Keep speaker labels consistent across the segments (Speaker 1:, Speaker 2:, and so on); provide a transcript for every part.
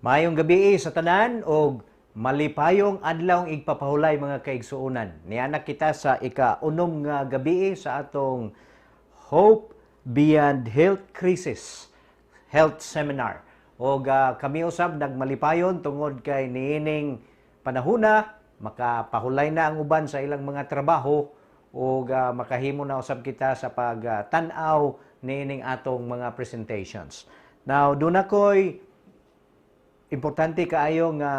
Speaker 1: Maayong gabi sa tanan og malipayong adlaw igpapahulay, mga kaigsuonan. Niana kita sa ika-unom nga gabi sa atong Hope Beyond Health Crisis Health Seminar. Og kami usab nagmalipayon tungod kay niining panahona makapahulay na ang uban sa ilang mga trabaho ug makahimo na usab kita sa pagtan-aw niining atong mga presentations. Now, duna ko'y importante kaayo nga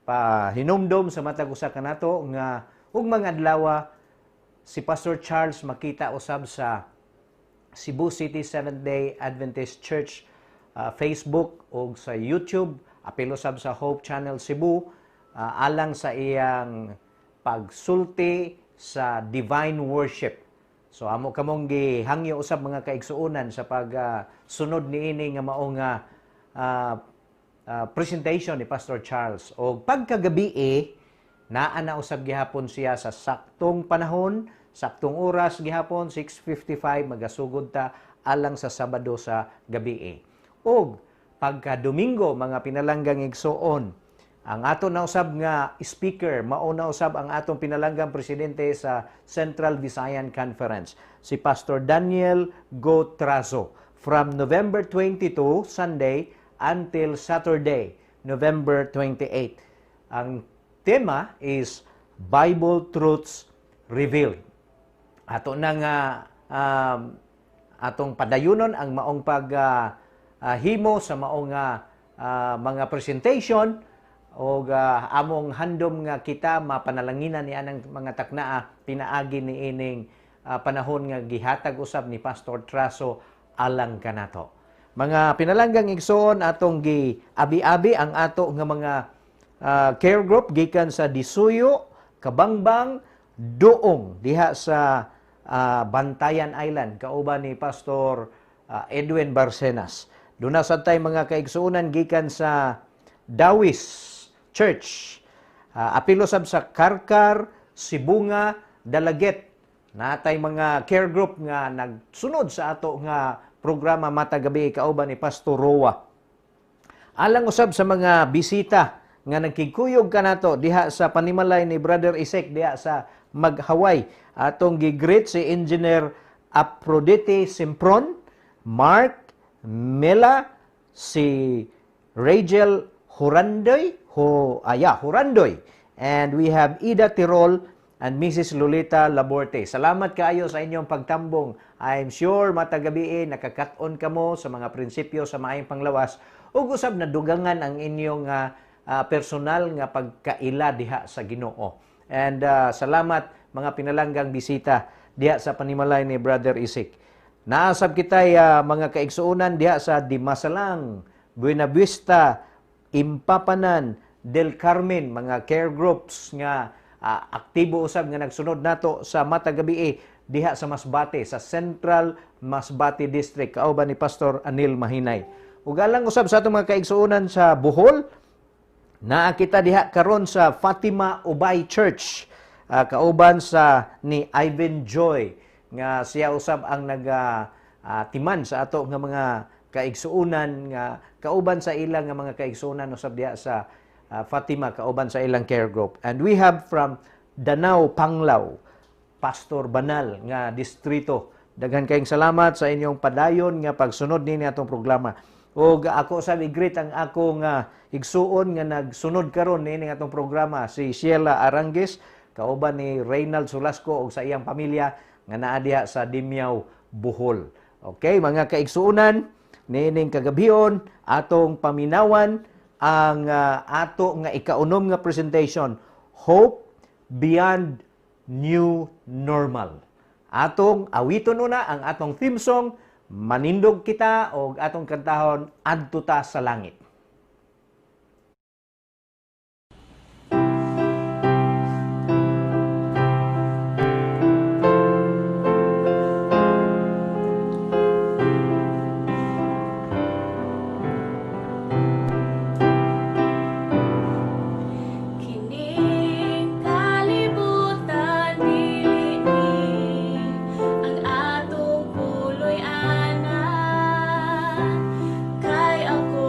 Speaker 1: pahinumdom sa matag usa kanato nga ug mga adlaw si Pastor Charles makita usab sa Cebu City Seventh Day Adventist Church Facebook ug sa YouTube, apil usab sa Hope Channel Cebu, alang sa iyang pagsulti sa Divine Worship. So amo kamong gihangyo usab, mga kaigsuonan, sa pagsunod niini nga mao nga presentation ni Pastor Charles. O pagkagabi naa na usab gihapon siya sa saktong panahon, saktong oras gihapon, 6:55 magasugod ta alang sa Sabado sa gabi. Og pagka Domingo, mga pinalanggang igsoon, ang ato na usab nga speaker, mao na usab ang atong pinalanggang presidente sa Central Visayan Conference, si Pastor Daniel Gotrazo, from November 22, Sunday, until Saturday, November 28. Ang tema is Bible Truths Revealed. Ato na nga atong padayunon ang maong pag himo sa maong mga presentation og among handom nga kita mapanalanginan ni anang mga taknaa pinaagi ni ining panahon nga gihatag usab ni Pastor Traso alang kanato. Mga pinalanggang igsoon, atong gi abi-abi ang ato nga mga care group gikan sa Disuyo, Kabangbang, Duong diha sa Bantayan Island kauban ni Pastor Edwin Barcenas. Duna sad tay mga kaigsuonan gikan sa Dawis Church. Apil usab sa Karkar, Sibunga, Dalaget. Natay mga care group nga nagsunod sa ato nga programa matag gabi kauban ni Pastor Roa. Alang usab sa mga bisita nga nagkigkuyog kanato diha sa panimalay ni Brother Isek diha sa Maghaway. Atong gi-greet si Engineer Aphrodite Simpron, Mark Mela, si Rachel Hurandoy, Ho, yeah, Hurandoy. And we have Ida Tirol and Mrs. Lolita Laborte. Salamat kaayo sa inyong pagtambong. I'm sure matag gabi nakakat-on kamo sa mga prinsipyo sa maayong panglawas ug usab nadugangan ang inyong personal nga pagkaila diha sa Ginoo. And salamat, mga pinalanggang bisita diha sa panimalay ni Brother Isik. Naasab kitay mga kaigsuonan diha sa Dimasalang, Buena Vista, Impapanan, Del Carmen, mga care groups nga aktibo usab nga nagsunod nato sa matag gabi diha sa Masbate, sa Central Masbate District kauban ni Pastor Anil Mahinay. Ug alang usab sa atong mga kaigsuonan sa Bohol, naa kita diha karon sa Fatima Ubay Church kauban sa ni Ivan Joy nga siya usab ang naga timan sa ato nga mga kaigsuonan nga kauban sa ilang nga mga kaigsuonan usab diha sa Fatima kauban sa ilang care group. And we have from Danao Panglao, Pastor Banal nga distrito. Daghan kayong salamat sa inyong padayon nga pagsunod nini atong programa. Ug ako sa i-greet ang ako nga igsuon nga nagsunod karon niini atong programa, si Sheila Arangues kauban ni Reynald Solasco ug sa iyang pamilya nga naa diha sa Dimiao, Bohol. Okay, mga kaigsuonan, niining kagabhion atong paminawan ang ato nga ikaunom nga presentation, Hope Beyond New Normal. Atong awiton una ang atong theme song, manindog kita og atong kantahon "Adto Ta sa Langit."
Speaker 2: Kining kalibutan dili ni ang atong puloy-anan kay ako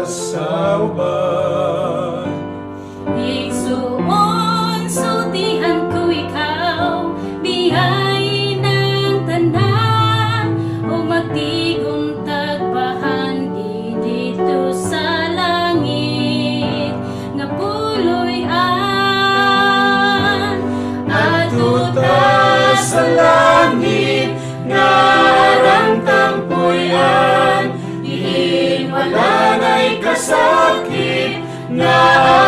Speaker 3: Sa uban.
Speaker 2: Igsuon, sultihan ko ikaw, biyay ng tanan, o magtigom tagpahandi dito sa langit, nga puloy-an.
Speaker 3: Adto ta sa langit nga arang tampuyan, diin wala na'y kasakit nga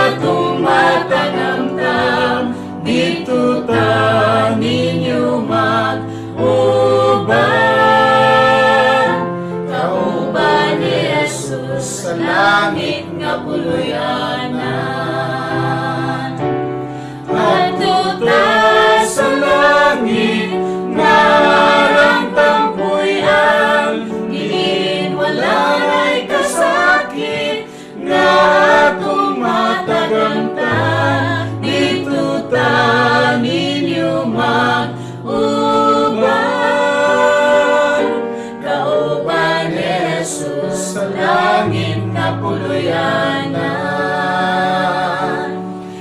Speaker 3: atong matagamtam. Didto ta ninyo mag-uban, kauban ni Jesus sa langit nga puloy-anan. Adto ta sa langit nga arang tampuyan, diin wala na'y kasakit nga atong matagamtan. Didto ta ninyo mag-uban, kauban ni Jesus sa langit nga puloy-anan.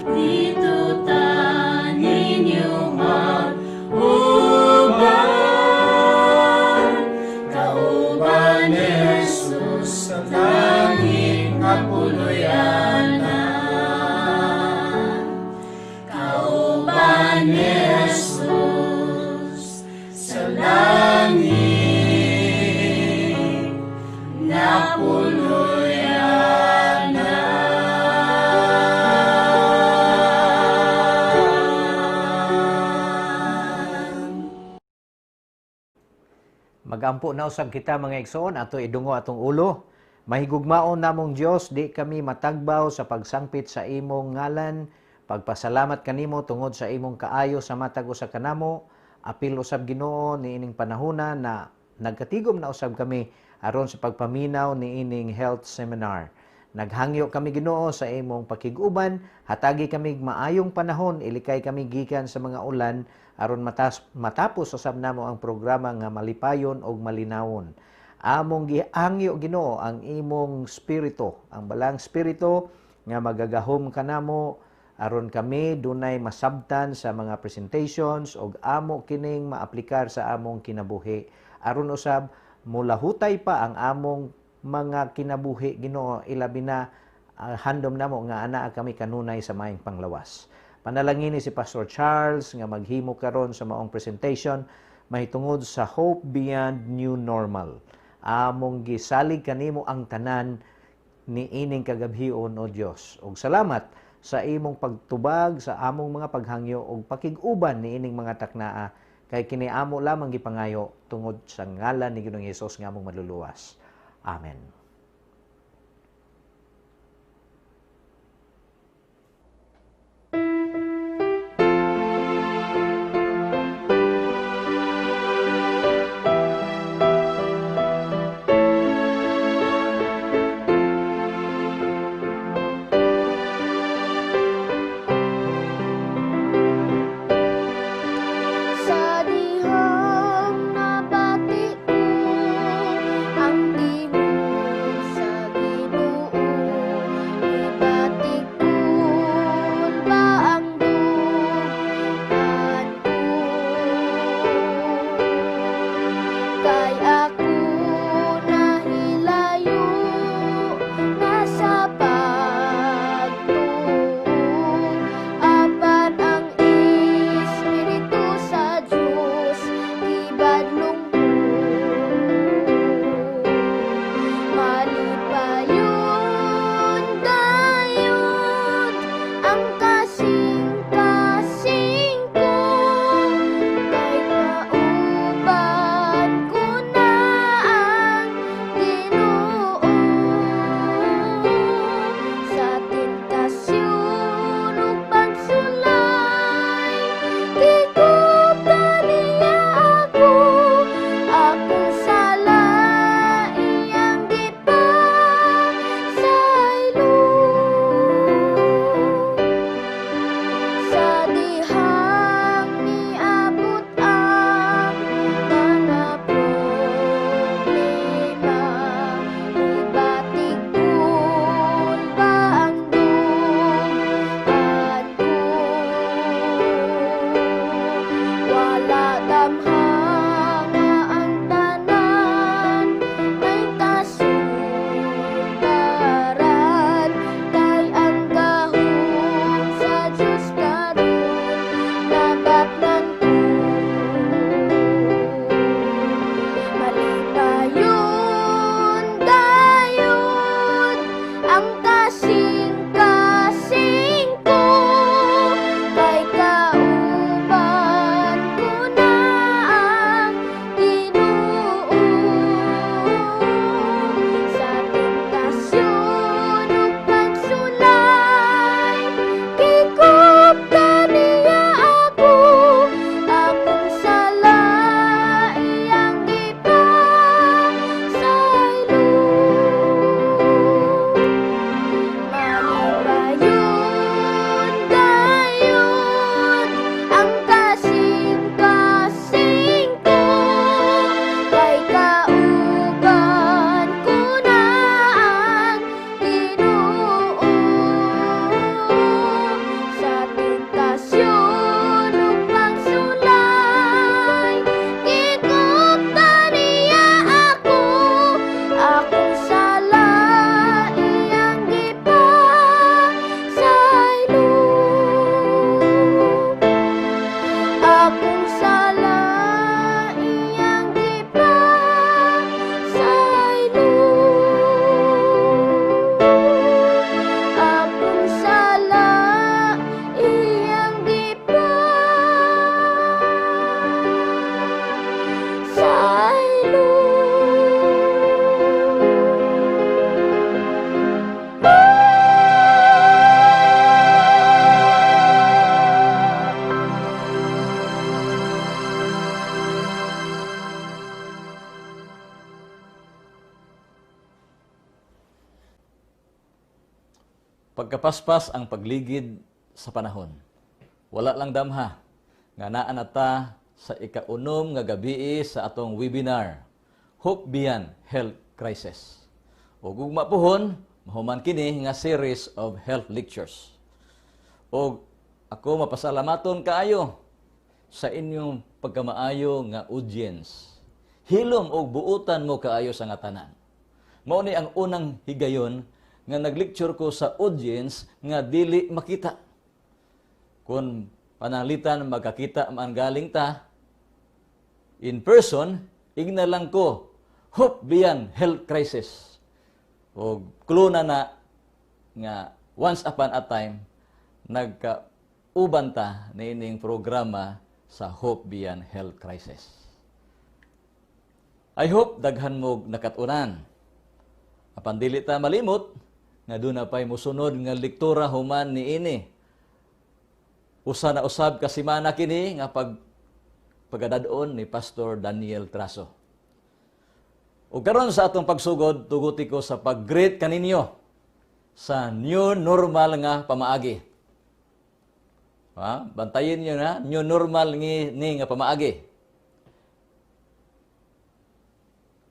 Speaker 2: Didto ta ninyo
Speaker 3: mag-uban, kauban ni Jesus sa langit nga puloy-anan.
Speaker 2: Kauban ni Jesus
Speaker 3: sa langit nga puloy-anan.
Speaker 1: Magampo na usab kita, mga igsoon, ato idungo atong ulo. Mahigugmaon namong Dios, di kami matagbaw sa pagsangpit sa imong ngalan. Pagpasalamat kanimo tungod sa imong kaayo sa matag usa kanamo. Apil usab, Ginoo, niining panahona na nagkatigom na usab kami aron sa pagpaminaw niining health seminar. Naghangyo kami, Ginoo, sa imong pakig-uban, hatagi kami maayong panahon, ilikay kami gikan sa mga ulan aron matapos usab namo ang programa nga malipayon og malinawon. Among gihangyo, Ginoo, ang imong spirito, ang Balaang Espiritu nga magagahom kanamo aron kami dunay masabtan sa mga presentations og amo kining maaplikar sa among kinabuhi. Aron usab mulahutay pa ang among mga kinabuhi, Ginoo, ilabi na handom namo nga anaa kami kanunay sa maayong panglawas. Panalangini si Pastor Charles nga maghimo karon sa maong presentation mahitungod sa Hope Beyond New Normal. Among gisalig kanimo ang tanan niining kagabhion, o Dios. Og salamat sa imong pagtubag sa among mga paghangyo og pakig-uban niining mga taknaa, kay kini amo lamang gipangayo tungod sa ngalan ni Ginoong Hesus nga among Manluluwas. Amen.
Speaker 4: Sa dihang nabati ko ang tingog. Pagkapaspas ang pagligid sa panahon. Wala lang damha nga naa na ta sa ikaunom nga gabii sa atong webinar, Hope Beyond Health Crisis. Ug ugma puhon, mahuman kini nga series of health lectures. Og ako mapasalamaton kaayo sa inyong pagkamaayo nga audience. Hilom og buutan mo kaayo sa nga tanan. Mao ni ang unang higayon nga naglecture ko sa audience nga dili makita. Kung pananglitan magkakita man galing ta in person, igna lang ko, "Hope Beyond Health Crisis." O clue na na nga once upon a time nagkauban ta niining programa sa Hope Beyond Health Crisis. I hope daghan mo nakatunan. Apan dili ta malimot nga duna pay musunod nga lektura human niini. Usa na usab ka semana kini nga pagadad-on ni Pastor Daniel Traso. Ug karon sa atong pagsugod, tuguti ko sa pag-greet kaninyo sa new normal nga pamaagi. Ha? Bantayin niyo na, new normal ni nga pamaagi.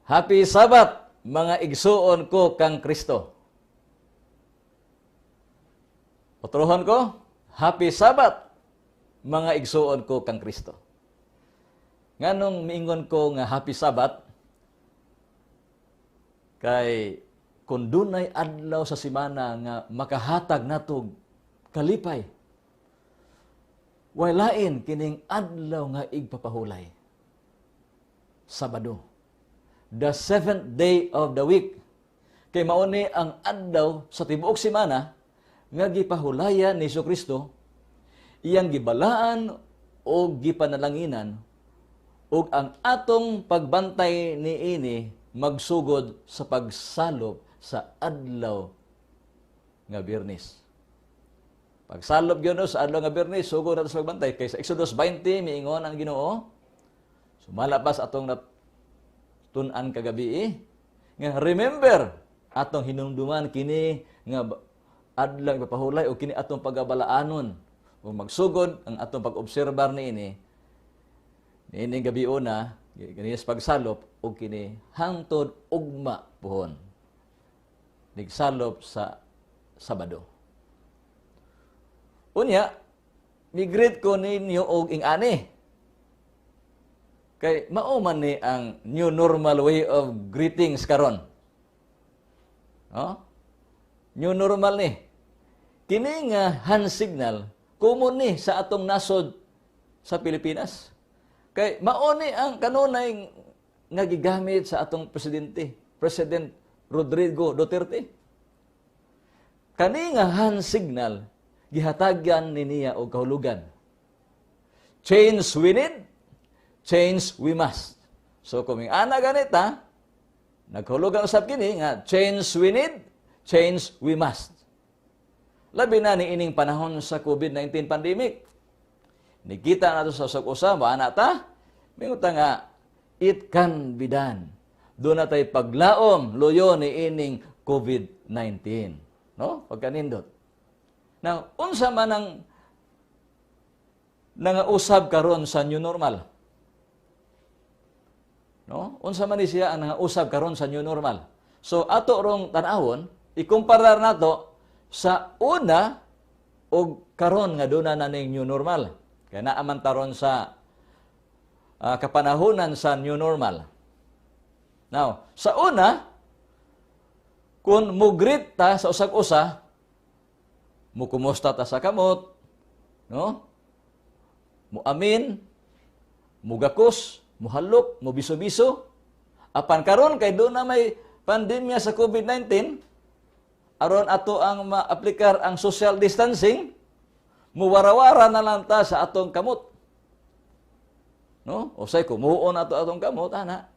Speaker 4: Happy Sabbath, mga igsuon ko kang Kristo. Otrohon ko, Happy Sabbath, mga igsuon ko kang Kristo. Nganong miingon ko nga Happy Sabbath, kay kung dunay adlaw sa semana nga makahatag natog kalipay, walain kining adlaw nga igpapahulay. Sabado. The seventh day of the week. Kay mao ni ang adlaw sa tibuok semana nga gipahulayan ni Kristo, iyang gibalaan o gipanalanginan, ug ang atong pagbantay niini magsugod sa pagsalop sa adlaw nga Biyernes. Pagsalop gyud sa adlaw nga Biyernes, sugod nato sa pagbantay kay sa Exodus 20 miingon ang Ginoo. Sumala pa sa atong tun-an kagabi nga remember, atong hinumduman kini nga adlaw ipapahulay o kini atong pagabalaanon ug magsugod ang atong pag-obserbar niini niining gabi una kini sa pagsalop ug kini hangtod ugma puhon nigsalop sa Sabado. Unya, migreet ko ninyo og ing-ani. Kay mao man ni ang new normal way of greetings karon. No? New normal ni. Kini nga hand signal common ni sa atong nasod sa Pilipinas. Kay mao ni ang kanunay nga gigamit sa atong presidente, President Rodrigo Duterte. Kani nga hand signal gihatagan ni niya og kahulugan. Change we need, change we must. So kung ana ganita, nagkahulugan usab kini nga change we need, change we must. Labi na ni ining panahon sa COVID-19 pandemic. Nikita nato sa usag-usa, ana ta, mingon ta nga it can be done. Doon na tay paglaom luyo ni ining COVID-19. No? Pagkanindot. Now, unsa man ang nangausab karon sa new normal? No? Unsa man ni siya ang nangausab karon sa new normal? So ato rong tan-awon, ikumparar nato sa una og karon nga duna na ning new normal. Kay naa man taron sa kapanahonan sa new normal. Now, sa una, kung mugreet ta sa usag-usa, mukumusta ta sa kamot, no? Muamin, mugakos, muhalok, mubiso-biso. Apan karon kay doon na may pandemya sa COVID-19, aron ato ang maaplikar ang social distancing, muwarawara na lang ta sa atong kamot. No? Usay kumuon ato atong kamot ana.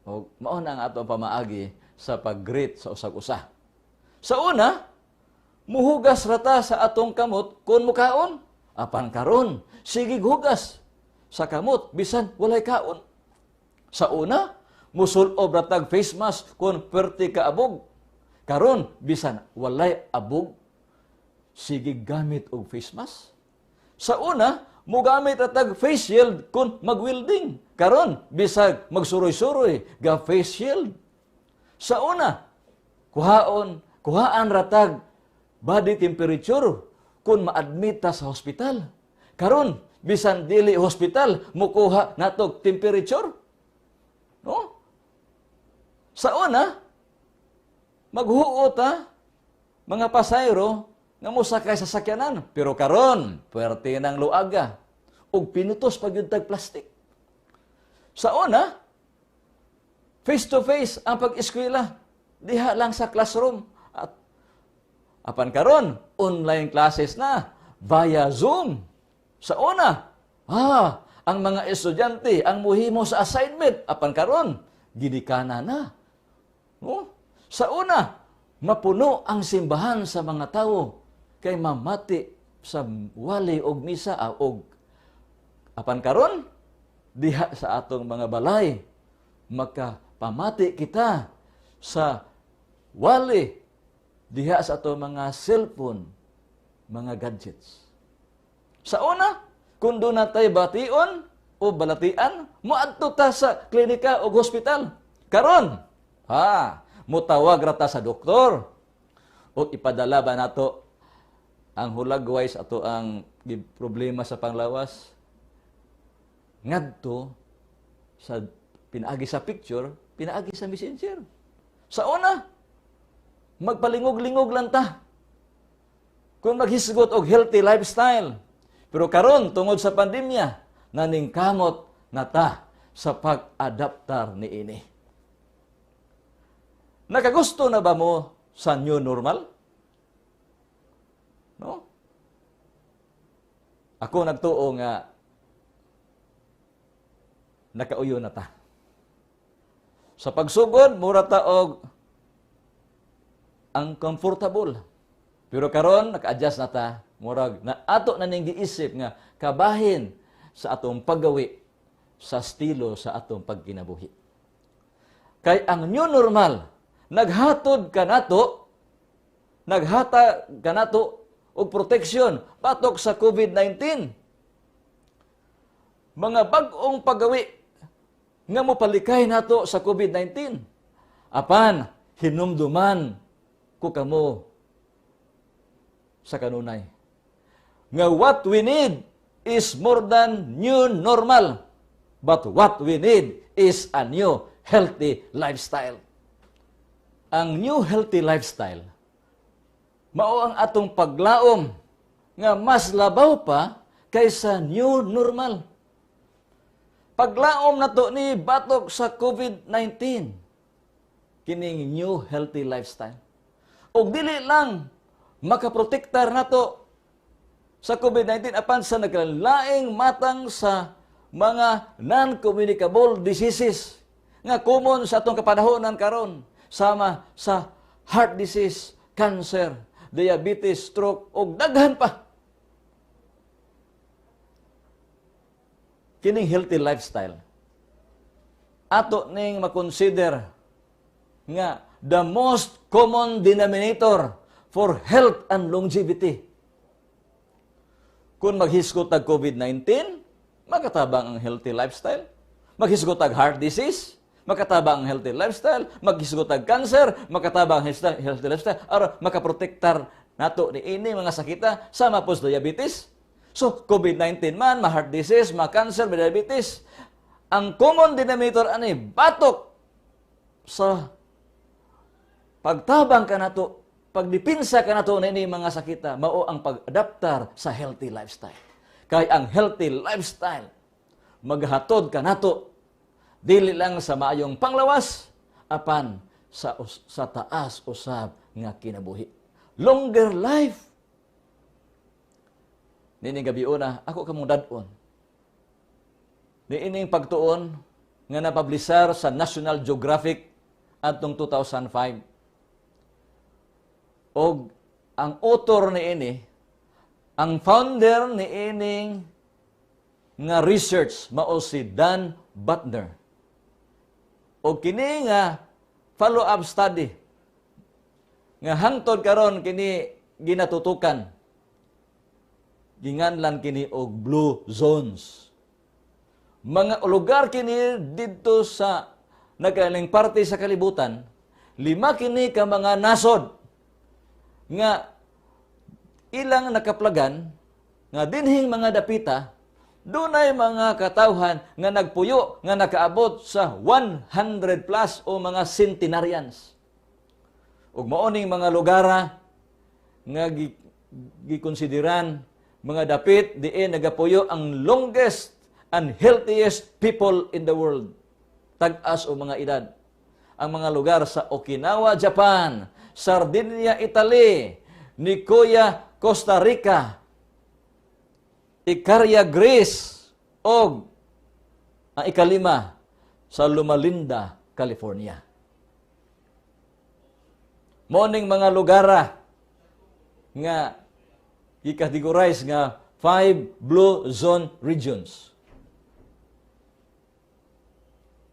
Speaker 4: O mao na ang atong pamaagi sa pag-greet sa usag-usa. Sa una, muhugas rata sa atong kamot kung mukaon. Apan karon, sige hugas sa kamot bisan walay kaon. Sa una, musulob ratag face mask kung perti ka abog. Karon bisan walay abog, sige gamit og face mask. Sa una, mugamit atag face shield kung mag-welding. Karon, bisag magsuroy-suroy, ga face shield. Sa una, kuhaan ratag body temperature kung ma-admit ta sa hospital. Karon, bisan dili hospital, mukuha natog temperature. No? Sa una, maghuo ta mga pasayro nga mosakay sa sakyanan. Pero karon, puwerte ng luaga ug pinutos pa gyud tag plastic. Sa una, face to face ang pag-eskwela diha lang sa classroom. At apan karon, online classes na via Zoom. Sa una, ang mga estudyante ang muhimo sa assignment, apan karon gidikana na. No? Sa una, mapuno ang simbahan sa mga tawo kay mamati sa wali og misa og apan karon diha sa atong mga balay makapamati kita sa wali diha sa atong mga cellphone, mga gadgets. Sa una, kung doon natay bation o balatian, moadto ta sa klinika o hospital. Karon, mutawag ra ta sa doktor o ipadala ba nato ang hulagway sa ato ang problema sa panglawas ngadto sa pinaagi sa picture, pinaagi sa Messenger. Sa una, magpalingog-lingog lang ta kung maghisgot og healthy lifestyle. Pero karon, tungod sa pandemya, naningkamot na ta sa pag-adaptar niini. Nakagusto na ba mo sa new normal? No? Ako nagtuo nga nakauyo na ta. Sa pagsugod, mura ta og uncomfortable. Pero karon naka-adjust na ta, murag na ato na ning giisip nga kabahin sa atong paggawi, sa estilo sa atong pagkinabuhi. Kay ang new normal naghatod kanato, naghata kanato og proteksyon batok sa COVID-19. Mga bag-ong paggawi nga mopalikay nato sa COVID-19. Apan hinumduman ko kamo sa kanunay nga what we need is more than new normal, but what we need is a new healthy lifestyle. Ang new healthy lifestyle mao ang atong paglaom nga mas labaw pa kaysa new normal. Paglaom nato ni batok sa COVID-19 kining new healthy lifestyle. Og dili lang makaprotektar nato sa COVID-19 apan sa nagkalaing matang sa mga non-communicable diseases nga common sa atong kapanahonan karon, sama sa heart disease, cancer, diabetes, stroke ug daghan pa. Kining healthy lifestyle ato ning makonsider nga the most common denominator for health and longevity. Kung maghisgot tag COVID-19, makatabang ang healthy lifestyle. Maghisgot tag heart disease, makatabang ang healthy lifestyle. Maghisgot tag cancer, makatabang ang healthy lifestyle. Aron makaprotektar nato ni ini mga sakita sama po sa diabetes. So, COVID-19 man, ma-heart disease, ma-cancer, ma-diabetes. Ang common denominator ani batok sa pagtabang kanato, pagdipinsa kanato na ini mga sakita, mao ang pag-adaptar sa healthy lifestyle. Kay ang healthy lifestyle maghatod kanato dili lang sa maayong panglawas apan sa taas usab nga kinabuhi. Longer life. Nining gabi una, ako kamong dad-on. Niining pagtuon nga napublisar sa National Geographic atong 2005. Og ang author niini, ang founder niining nga research mao si Dan Buettner. Og kini nga follow-up study nga hangtod karon kini ginatutukan. Ginganlan kini og blue zones. Mga lugar kini didto sa nagkalaing parte sa kalibutan, lima kini ka mga nasod nga ilang nakaplagan nga dinhing mga dapita dunay mga katawhan nga nagpuyo nga nakaabot sa 100 plus o mga centenarians. Ug mao ning mga lugara nga gikonsideran mga dapit diin nagapuyo ang longest and healthiest people in the world. Tag-as o mga edad. Ang mga lugar sa Okinawa, Japan, Sardinia, Italy, Nicoya, Costa Rica, Ikaria, Greece, og ang ikalima sa Loma Linda, California. Mao ning mga lugara nga gi-categorize nga five blue zone regions.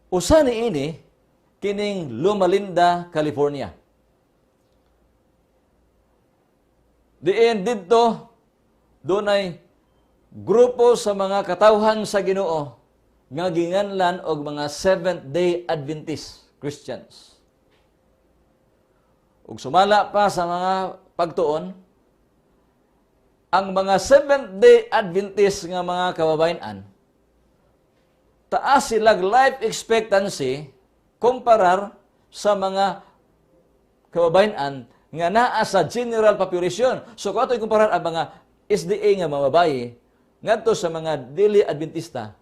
Speaker 4: Usa ni ini kining Loma Linda, California. Diin didto dunay grupo sa mga katawhan sa Ginoo nga ginganlan og mga Seventh-day Adventist Christians. Ug sumala pa sa mga pagtuon, ang mga Seventh-day Adventist nga mga kababayen-an, taas silag life expectancy kumparar sa mga kababayen-an nga naa sa general population. So kung ato ikumparar ang mga SDA nga mga babaye ngadto sa mga dili Adventista,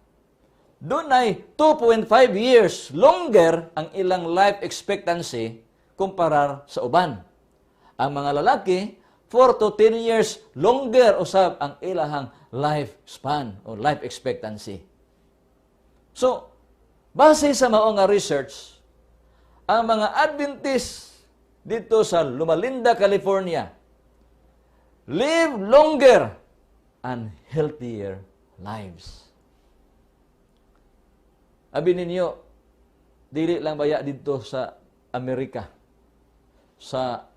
Speaker 4: dunay 2.5 years longer ang ilang life expectancy kumparar sa uban. Ang mga lalaki, 4 to 10 years longer usab ang ilahang lifespan o life expectancy. So, base sa mao nga research, ang mga Adventist dito sa Loma Linda, California, live longer and healthier lives. Abi ninyo, dili lang baya dito sa Amerika, sa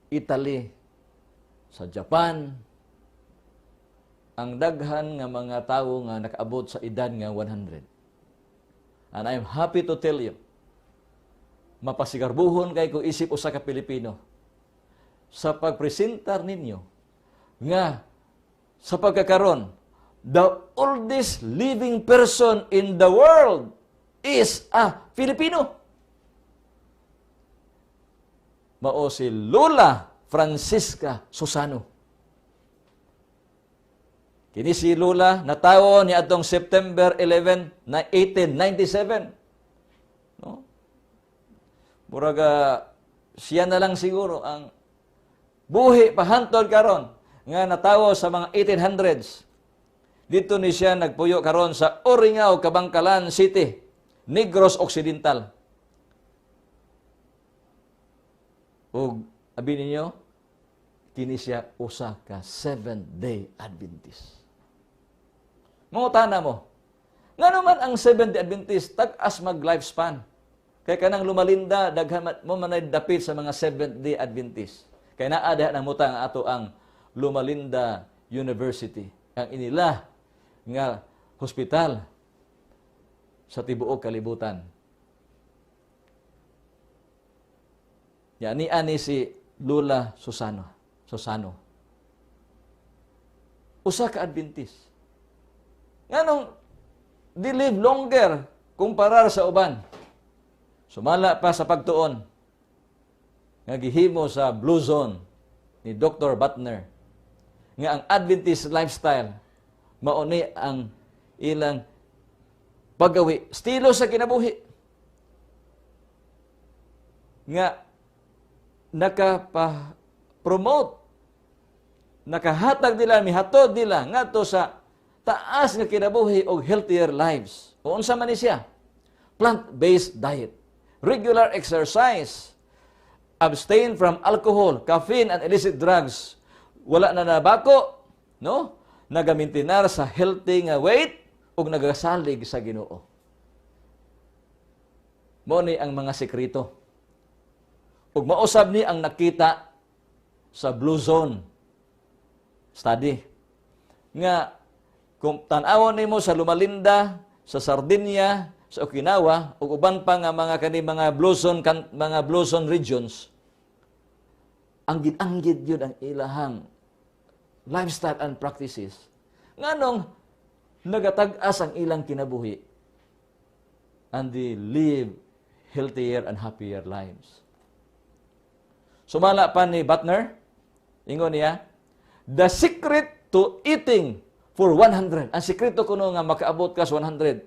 Speaker 4: Italy, sa Japan, ang daghan nga mga tawo nga nakaabot sa edad nga 100. And I'm happy to tell you, mapasigarbuhon kay ko isip usa ka Pilipino sa pagpresentar ninyo nga sa pagkakaron, the oldest living person in the world is a Filipino. Mao si Lola Francisca Susano. Kini si Lola natawo ni atong September 11 na 1897. No? Muraga siya na lang siguro ang buhi pahantod karon nga natawo sa mga 1800s. Dito ni siya nagpuyo karon sa Oringao, Kabangkalan City, Negros Occidental. Ug abi ninyo, kini siya usa ka Seventh-day Adventist. Mangutana mo, ngano man ang Seventh-day Adventist tag-as mag lifespan? Kay kanang Lumalinda daghan mo manay dapit sa mga Seventh-day Adventist. Kay naa diha nang mutang ato ang Loma Linda University, ang inila nga hospital sa tibuok kalibutan. Yani ani si Lola Susano. Susano. Usa ka Adventist. Nganong di live longer kumparar sa uban? Sumala pa sa pagtuon nga gihimo sa Blue Zone ni Dr. Butner nga ang Adventist lifestyle mao ni ang ilang paggawi, estilo sa kinabuhi nga nakapa-promote, nakahatag nila, mihatod nila ngadto sa taas nga kinabuhi og healthier lives. O unsa man ni siya? Plant-based diet, regular exercise, abstain from alcohol, caffeine and illicit drugs. Wala na nabako, no? Nagamintinar sa healthy nga weight ug nagasalig sa Ginoo. Mao ni ang mga sekreto. Ug mausab ni ang nakita sa Blue Zone study. Nga kung tan-awon nimo sa Loma Linda, sa Sardinia, sa Okinawa ug uban pa nga mga kani mga blue zone mga blue zone regions, anggid-anggid yun ang ilahang lifestyle and practices. Nganong nagatag-as ang ilang kinabuhi and they live healthier and happier lives. Sumala pa ni Butner, ingon niya, the secret to eating for 100. Ang sekreto kuno nga makaabot ka sa 100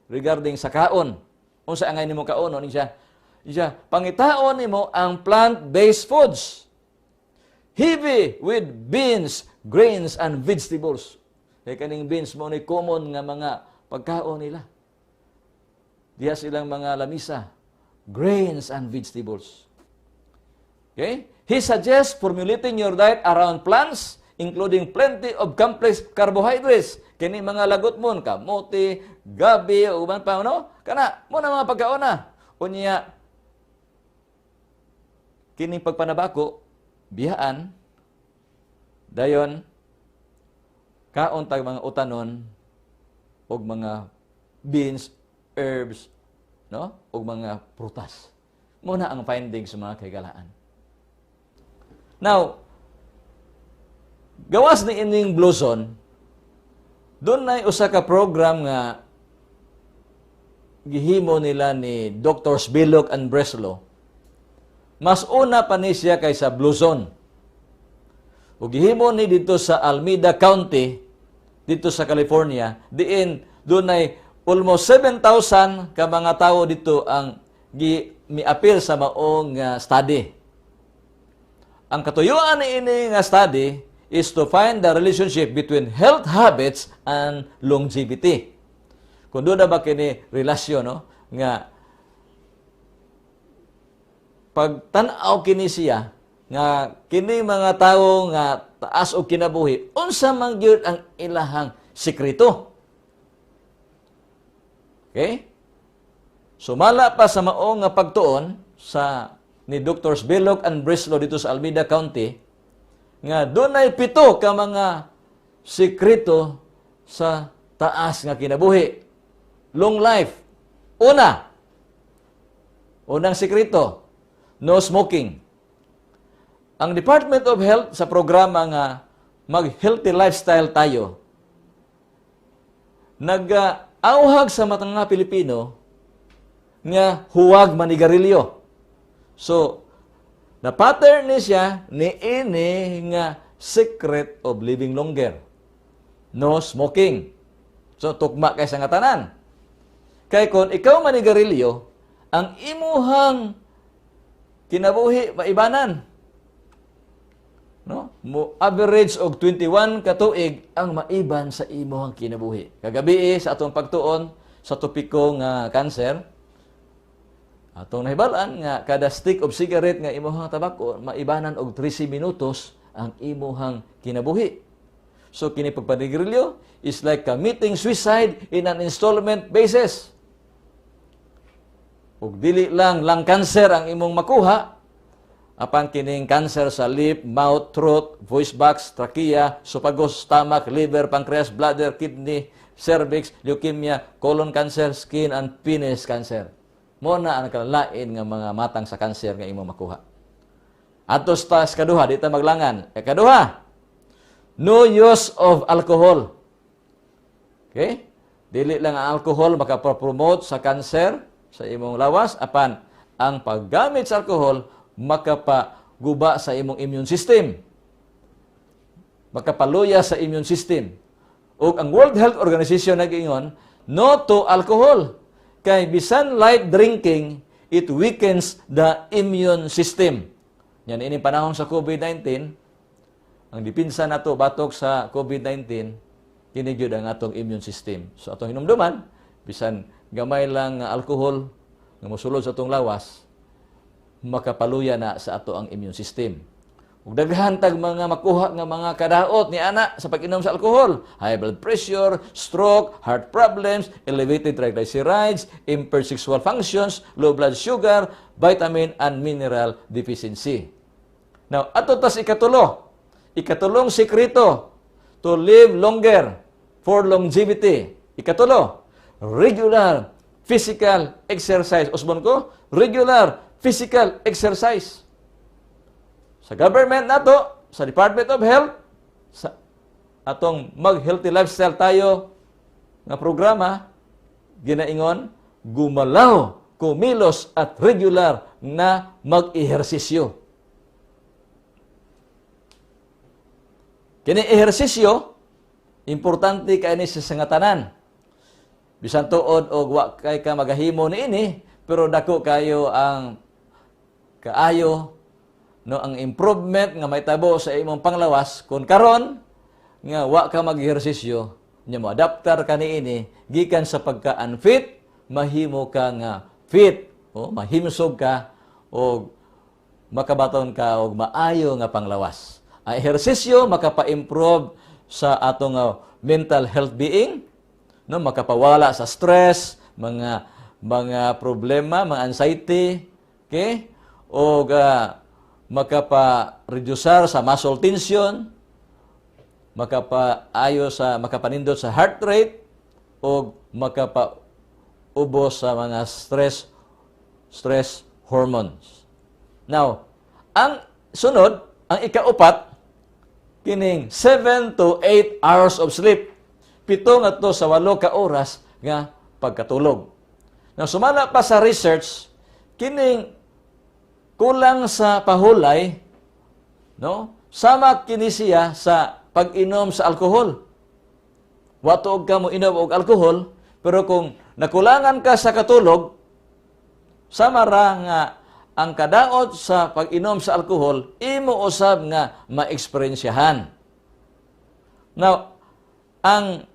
Speaker 4: regarding sa kaon. Unsa angay nimo kaon ni siya? Siya, pangitaon nimo ang plant-based foods, heavy with beans, grains, and vegetables. Kay kaning beans mo ni common nga mga pagkaon nila. Diya silang mga lamisa, grains and vegetables. Okay? He suggests formulating your diet around plants, including plenty of complex carbohydrates. Kini mga lagot mon, kamote, gabi, uban pa, no? Kana, mo na mga pagkaon na. Unya, kining pagpanabako, biyaan, dayon, kaon tag mga utanon, og mga beans, herbs, no? Og mga prutas. Mo na ang findings sa mga kahigalaan. Now, gawas ni ining Blue Zone, dunay usa ka program nga gihimo nila ni Dr. Billock and Breslow. Mas una pa ni siya kaysa Blue Zone. Ug gihimo ni dito sa Alameda County, dito sa California, diin dunay almost 7,000 ka mga tawo dito ang gi miapil sa maong study. Ang katuyuan ni ini nga study is to find the relationship between health habits and longevity. Kung doon na ba kini relasyon, no, nga pagtan-aw kini siya nga kini mga tawo nga taas og kinabuhi, unsa man gyud ang ilahang sekreto? Okay? Sumala pa sa mao nga pagtuon sa ni Dr. Billock and Breslow dito sa Alameda County nga dunay pito ka mga sekreto sa taas nga kinabuhi. Long life. Una, unang sekreto, no smoking. Ang Department of Health sa programa nga mag-healthy lifestyle tayo, nag-auhag sa matang nga Pilipino nga huwag manigarilyo. So, na-pattern ni siya ni ini nga secret of living longer. No smoking. So, tukma kay sa nga tanan. Kay kung ikaw manigarilyo, ang imuhang kinabuhi maibanan. No? Mo average og 21 ka tuig ang maiban sa imuhang kinabuhi. Kagabi sa atong pagtuon sa topiko nga cancer, atong nahibal-an nga kada stick of cigarette nga imuhang tabako maibanan og 13 minutos ang imuhang kinabuhi. So kini pagpanigarilyo is like committing suicide in an installment basis. Ug dili lang lung cancer ang imong makuha, apan kining cancer sa lip, mouth, throat, voice box, trachea, esophagus, stomach, liver, pancreas, bladder, kidney, cervix, leukemia, colon cancer, skin and penis cancer. Mo na ang kalalain nga mga matang sa cancer nga imong makuha. Atos ta sa kaduha, di ta maglangan. E kaduha, no use of alcohol. Okay? Dili lang ang alcohol makapromote sa cancer sa imong lawas, apan ang paggamit sa alcohol makapaguba sa imong immune system. Makapaluya sa immune system. Ug ang World Health Organization nag-ingon, no to alcohol. Kay bisan light drinking, it weakens the immune system. Yan ini panahon sa COVID-19, ang depensa nato batok sa COVID-19, kini gyud ang atong immune system. So atong hinumduman, bisan gamay lang nga alcohol nga mosulod sa atong lawas, makapaluya na sa ato ang immune system. Ug daghan tag mga makuha nga mga kadaot ni ana sa pag-inom sa alcohol: high blood pressure, stroke, heart problems, elevated triglycerides, impaired sexual functions, low blood sugar, vitamin and mineral deficiency. Now, ato tas ikatulo. Ikatulong sekreto To live longer, for longevity. Ikatulo, regular physical exercise. Usbon ko, regular physical exercise. Sa government nato, sa Department of Health, sa atong mag-healthy lifestyle tayo nga programa, ginaingon, gumalaw, kumilos at regular na mag-ehersisyo. Kini ehersisyo, importante kay ni sa sangatanan. Bisan tuod og wa kay ka magahimo niini, pero dako kayo ang kaayo, no, ang improvement nga mahitabo sa imong panglawas kung karon nga wa ka mag-ehersisyo, nya mo adaptar ka niini gikan sa pagka-unfit mahimo ka nga fit o mahimsog ka og makabaton ka og maayo nga panglawas. Ang ehersisyo makapa-improve sa atong mental health being, no, makapawala sa stress, mga problema, mga anxiety, okay? Og makapa-reducer sa muscle tension, makapaayo sa makapanindot sa heart rate og makapaubos sa mga stress hormones. Now, ang sunod, ang ikaupat, kining 7 to 8 hours of sleep. 7 ngadto sa 8 ka oras nga pagkatulog. Now, sumala pa sa research, kining kulang sa pahulay, no? Sama kini siya sa pag-inom sa alkohol. Wa tuog ka mo inom og alkohol, pero kung nakulangan ka sa katulog, sama ra nga ang kadaot sa pag-inom sa alkohol, imo usab nga maeksperyensyahan. Now, ang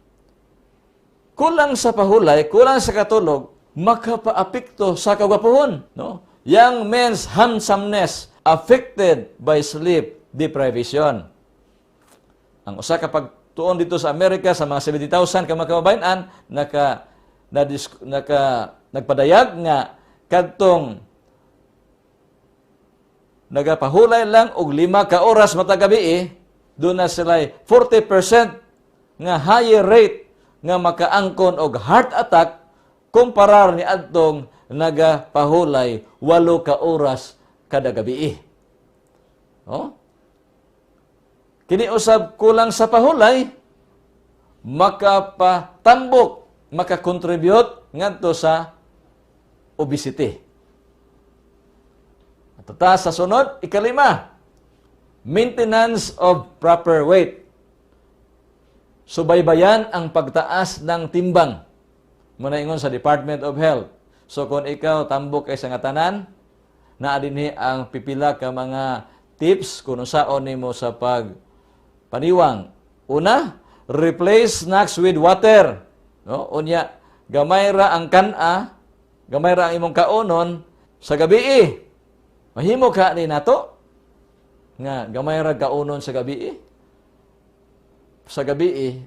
Speaker 4: kulang sa pahulay, kulang sa katulog, makapaapekto sa kagwapuhon, no? Young men's handsomeness affected by sleep deprivation. Ang usa ka pagtuon dito sa Amerika sa mga 70,000 ka mga kababayen-an naka nagpadayag nga kadtong nagapahulay lang og 5 ka oras matag gabi, doon na sila 40% nga higher rate nga makaangkon og heart attack kumparar ni adtong nagapahulay 8 ka oras kada gabi. Oh? Kini usab kulang sa pahulay makapatambok, makakontribute ngadto sa obesity. At ta sa sunod, ikalima, maintenance of proper weight. Subaybayan ang pagtaas ng timbang. Muna ingon sa Department of Health. So kung ikaw tambok kay sa nga tanan, naa dinhi ang pipila ka mga tips kung unsaon nimo sa pagpaniwang. Una, replace snacks with water. No? Unya, gamay ra ang kan-a, gamay ra ang imong kaonon sa gabi. Mahimo ka ni nato nga gamay ra kaonon sa gabi. Sa gabi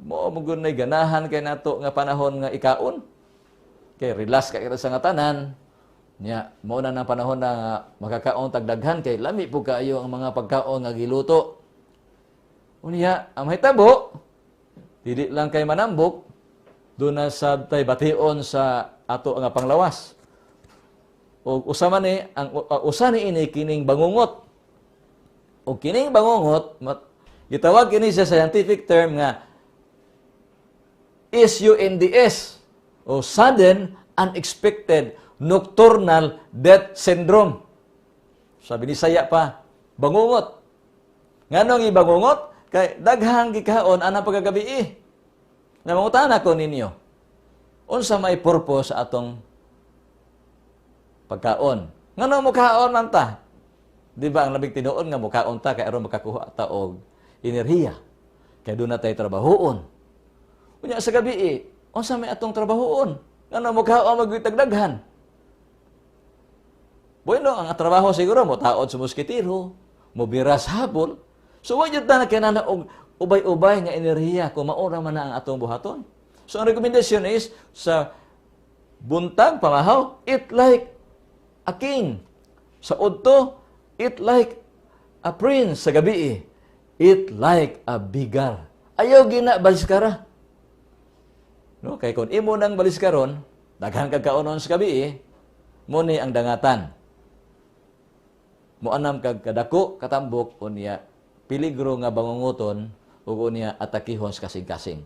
Speaker 4: mo mo gud nay ganahan kay nato nga panahon nga ikaon. Kay relax ka kita sa nga tanan. Nya mao na nang panahon na makakaon tag daghan kay lami pud kaayo ang mga pagkaon nga giluto. Unya ang mahitabo dili lang kay manambok, doon na sad tay bation sa ato nga panglawas. O usa man ni ang usa ni ini kining bangungot. O kining bangungot gitawag kini sa scientific term nga SUNDS o sudden unexpected nocturnal death syndrome. Sabi ni saya pa, bangungot. Nganong ibangungot? Kay daghang gikaon anang pagkagabi. Namangutana ko ninyo, unsa may purpose sa atong pagkaon? Nganong mukaon man ta? Di ba ang labing tinuod nga mukaon ta kay aron makakuha ta og enerhiya? Kay doon na tayo trabahoon. Unya sa gabi, unsa may atong trabahoon? Nganong mukaon magwitagdaghan? Bueno, ang trabaho siguro mo taod sa moskitero, mo biras habol. So wa jud ta na kinahanglan og ubay-ubay nga enerhiya kung maura man na ang atong buhaton. So ang recommendation is sa buntag pamahaw, eat like a king. Sa udto, eat like a prince. Sa gabi, Eat like a beggar. Ayaw gina baliskara. No, kay kung imo nang baliskaron, daghan kag kaonon sa gabi, mo ni ang dangatan. Moanam kag kadako katambok, unya peligro nga bangunguton ug unya atakihon sa kasing-kasing.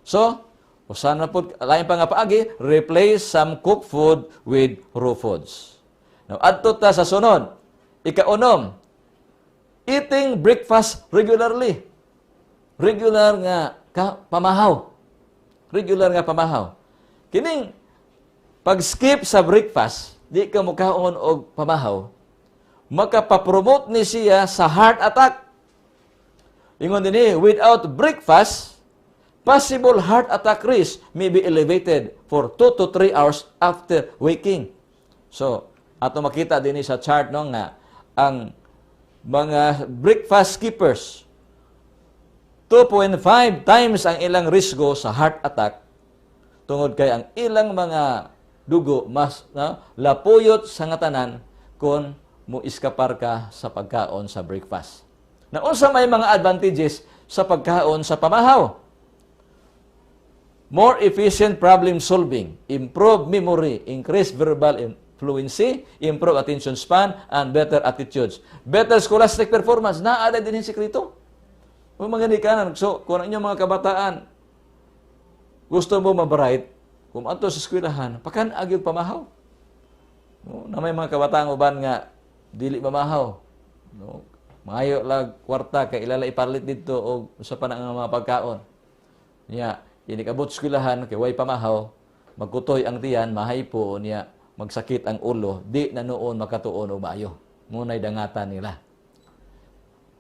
Speaker 4: So, usa na pud lain pa nga paagi, replace some cooked food with raw foods. Now, adto ta sa sunod. Ikaunom, eating breakfast regularly. Regular nga ka, pamahaw. Regular nga pamahaw. Kining pag-skip sa breakfast, di ka mukaon og pamahaw, makapapromote ni siya sa heart attack. Ingon dinhi, without breakfast, possible heart attack risk may be elevated for 2 to 3 hours after waking. So, ato makita dinhi sa chart, no, nga ang mga breakfast skippers, 2.5 times ang ilang risgo sa heart attack tungod kay ang ilang mga dugo mas, no, lapuyot sa nga tanan kung mo iskapar ka sa pagkaon sa breakfast. Na unsa may mga advantages sa pagkaon sa pamahaw? More efficient problem solving, improve memory, increase verbal fluency, improve attention span, and better attitudes. Better scholastic performance. Naa dinhi sikreto. Kung mga ginikanan, so kung ang inyong mga kabataan, gusto mo mabright, kung ato sa eskwelahan, pakan-a gyud pamahaw. No, na may mga kabataan uban nga dili mamahaw. No, mangayo lag kwarta kay ilala ipalit didto og sa pa na nga mga pagkaon. Nya, inig-abot sa eskwelahan kay way pamahaw, magkutoy ang tiyan, mahaypo niya, magsakit ang ulo, di na noon makatuon og maayo. Munay dangatan nila.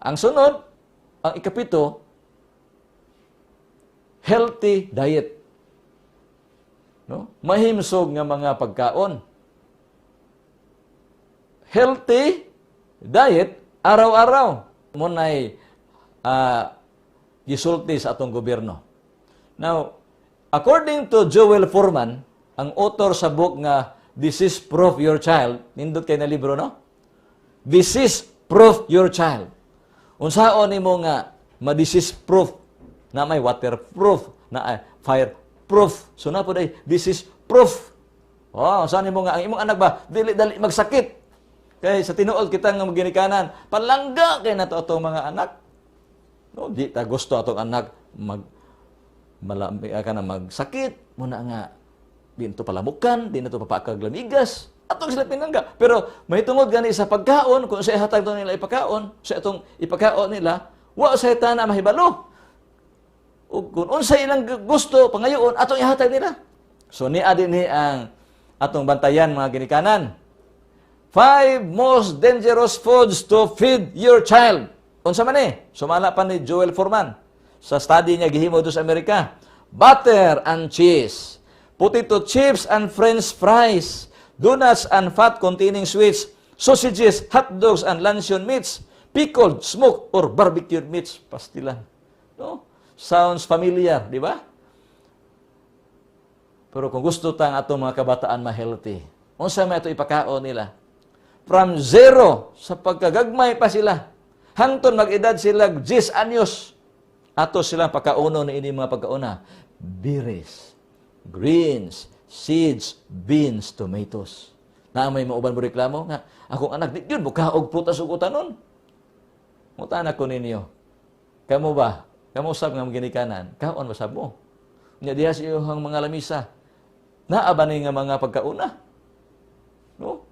Speaker 4: Ang sunod, ang ikapito, healthy diet. No? Mahimsog nga mga pagkaon. Healthy diet araw-araw. Munay gisulti sa atong gobyerno. Now, according to Joel Fuhrman, ang author sa book nga Disease Proof Your Child, nindot kay na libro, no? Disease Proof Your Child. Unsaon nimo nga ma-disease proof, na may waterproof, na ay fireproof. So na po day disease proof. Oh, unsaon nimo nga ang imong anak ba dili dali magsakit? Kay sa tinuod kita nga maginikanan, palangga kay nato atong mga anak. No, di ta gusto atong anak mag malami ka na magsakit, muna nga di to palamukan, di na to papaakag lamigas. Atong sila pinangga. Pero mahitungod gani sa pagkaon, kung sa ihatag to nila ipakaon, sa itong ipakaon nila, wa sa na mahibalo. Ug kung unsa ilang gusto pangayoon, atong ihatag nila. So niya din ni ang atong bantayan, mga ginikanan. Five most dangerous foods to feed your child. Unsa man eh? Sumala pa ni Joel Fuhrman sa study niya gihimo do sa Amerika. Butter and cheese, potato chips and french fries, donuts and fat-containing sweets, sausages, hot dogs and luncheon meats, pickled, smoked, or barbecued meats. Pastilan. No? Sounds familiar, di ba? Pero kung gusto tang atong mga kabataan ma-healthy, unsa may ato ipakaon nila? From 0, sa pagkagagmay pa sila, hangtod mag-edad sila 10 anyos, ato silang pagkauno na ini mga pagkauna. Berries, greens, seeds, beans, tomatoes. Na may mauban mo reklamo nga, akong anak, di yun, mukaog prutas ug utanon. Mutana ko ninyo. Kamo ba? Kamo usab nga ginikanan, kaon ba sab mo? Nya diha sa iyong mga lamisa, naa ba ni nga mga pagkauna? No?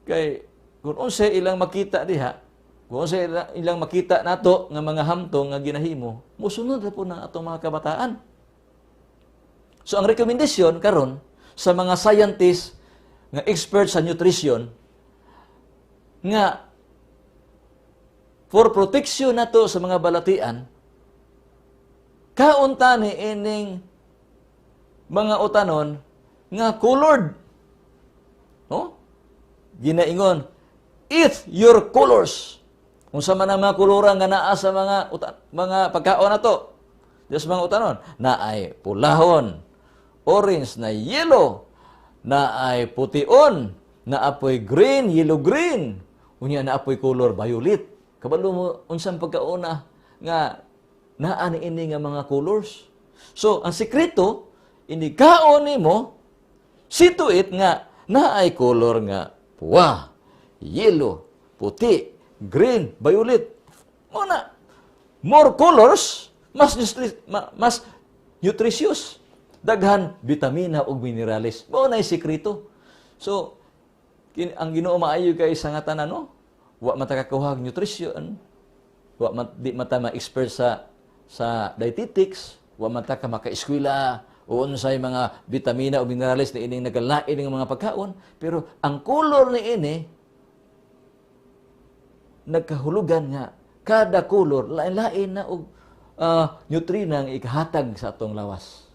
Speaker 4: Kay kung unsay ilang makita diha, kung unsay ilang makita nato nga mga hamtong nga ginahimo, musunod ra po na atong mga kabataan. So ang rekomendasyon karon sa mga scientists nga expert sa nutrition nga for protection nato sa mga balatian, kaunta ni ining mga utanon nga colored. No? Ginaingon, "Eat your colors." Unsa man ang mga koloran nga naa sa mga pagkaon nato? Diya sa mga utanon, naay pulahon, orange na yellow, naay pution, naapoy green, yellow green, unya naapoy color violet. Kabalo mo unsang pagkauna nga naa ni ini nga mga colors. So, ang sikreto, inikaon nimo, see to it nga naay color nga puwa, yellow, puti, green, violet. Mao na. More colors, mas nutritious. Daghan bitamina ug minerales. Mao na sikreto. So, ang Ginoo maayo kay sa nga tanan, no? Wa man ta kakuha og nutrition, wa man di man ta ma-expert sa dietetics, wa man ta ka maka-eskwela o unsay mga bitamina o minerales ni ining nagalain ng mga pagkaon, pero ang color ni ini nagkahulugan nga kada color lain-lain na og nutrina ang ikahatag sa atong lawas.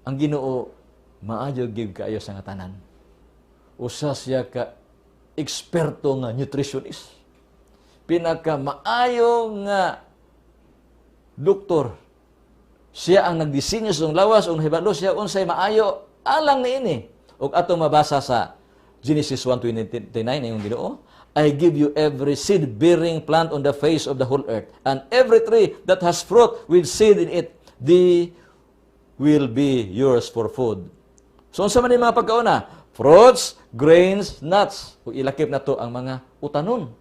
Speaker 4: Ang Ginoo maayo gyud kaayo sa nga tanan. Usa siya ka eksperto nga nutritionist. Pinaka maayo nga doktor. Siya ang nagdisenyo sa lawas ug nahibalo siya unsay maayo alang niini. Ug atong mabasa sa Genesis 1:29 ingon Ginoo, "I give you every seed-bearing plant on the face of the whole earth, and every tree that has fruit with seed in it, they will be yours for food." So, unsa man yung mga pagkauna? Fruits, grains, nuts. Ug ilakip na to ang mga utanon.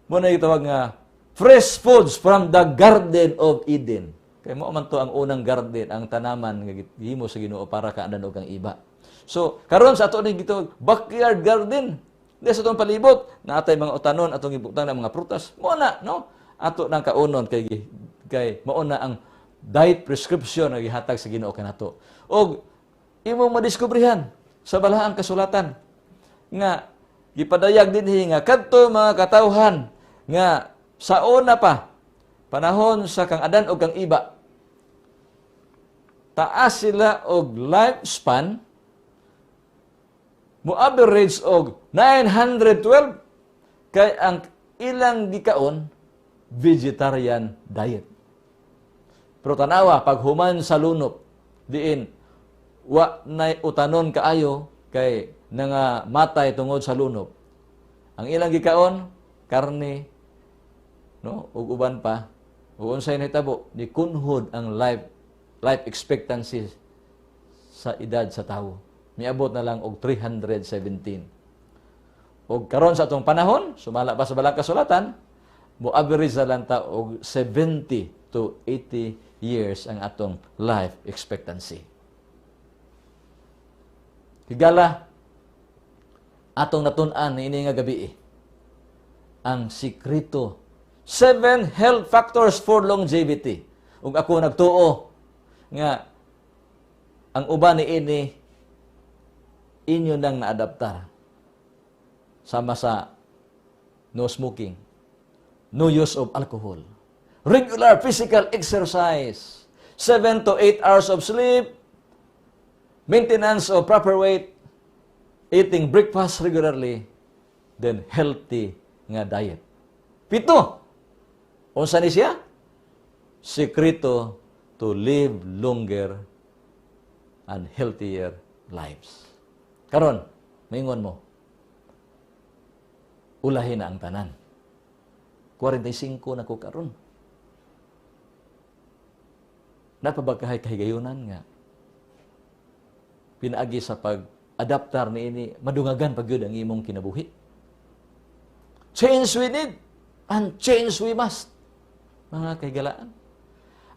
Speaker 4: Mao na gitawag nga fresh foods from the Garden of Eden. Kay mao man to ang unang garden, ang tanaman nga gihimo sa Ginoo para ka og kang iba. So, karon sa ato ni gitawag backyard garden. Di sa atong palibot, naatay mga utanon, atong gibutang ng mga prutas. Mao na, no? Ato nang kaunon kay mao na ang diet prescription nga gihatag sa Ginoo kanato. Og imong madiskubrihan sa balaang kasulatan nga gipadayag dinhi nga kadto mga katawhan nga sa una pa panahon sa kang Adan og kang Iba, taas sila og lifespan, mo average og 912 kay ang ilang gikaon vegetarian diet. Pero tanawa pag human sa lunop diin wa nay utanon kaayo kay nga matay tungod sa lunop. Ang ilang gikaon karne, no, ug uban pa. Ug unsay nahitabo, ni kunhod ang life expectancy sa edad sa tawo. Miabot na lang og 317. Og karon sa atong panahon, sumala pa sa balang kasulatan, mo average na lang ta og 70 to 80 years ang atong life expectancy. Higala, atong natun-an niini nga gabi ang sikreto. Seven health factors for longevity. Ug ako nagtuo nga ang uban ni ini inyo nang naadaptar. Sama sa no smoking, no use of alcohol, regular physical exercise, 7 to 8 hours of sleep, maintenance of proper weight, eating breakfast regularly, then healthy nga diet. Pito. Unsa ni siya? Sekreto to live longer and healthier lives. Karon, maingon mo, ulahin na ang tanan. 45 na ko karon. Napabagkahay kahigayunan nga pinaagi sa pag-adaptar ni ini madungagan pag gyud ang imong kinabuhi. Change we need and change we must. Mga kahigalaan.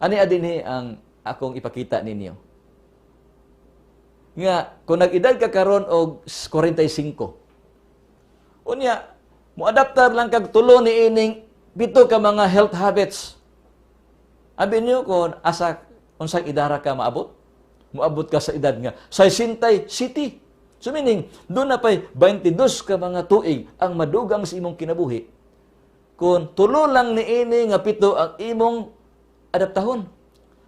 Speaker 4: Ani adinhi ang akong ipakita ninyo. Nga kung nag-edad ka karon og 45. Unya, mo-adaptar lang kag tulo ni ining pito ka mga health habits. Abi niyo kung asa unsang idara ka maabot? Moabot ka sa edad nga 67. So meaning, doon na pa'y 22 ka mga tuig ang madugang sa imong kinabuhi. Kung tulo lang ni ini nga pito ang imong adaptahon.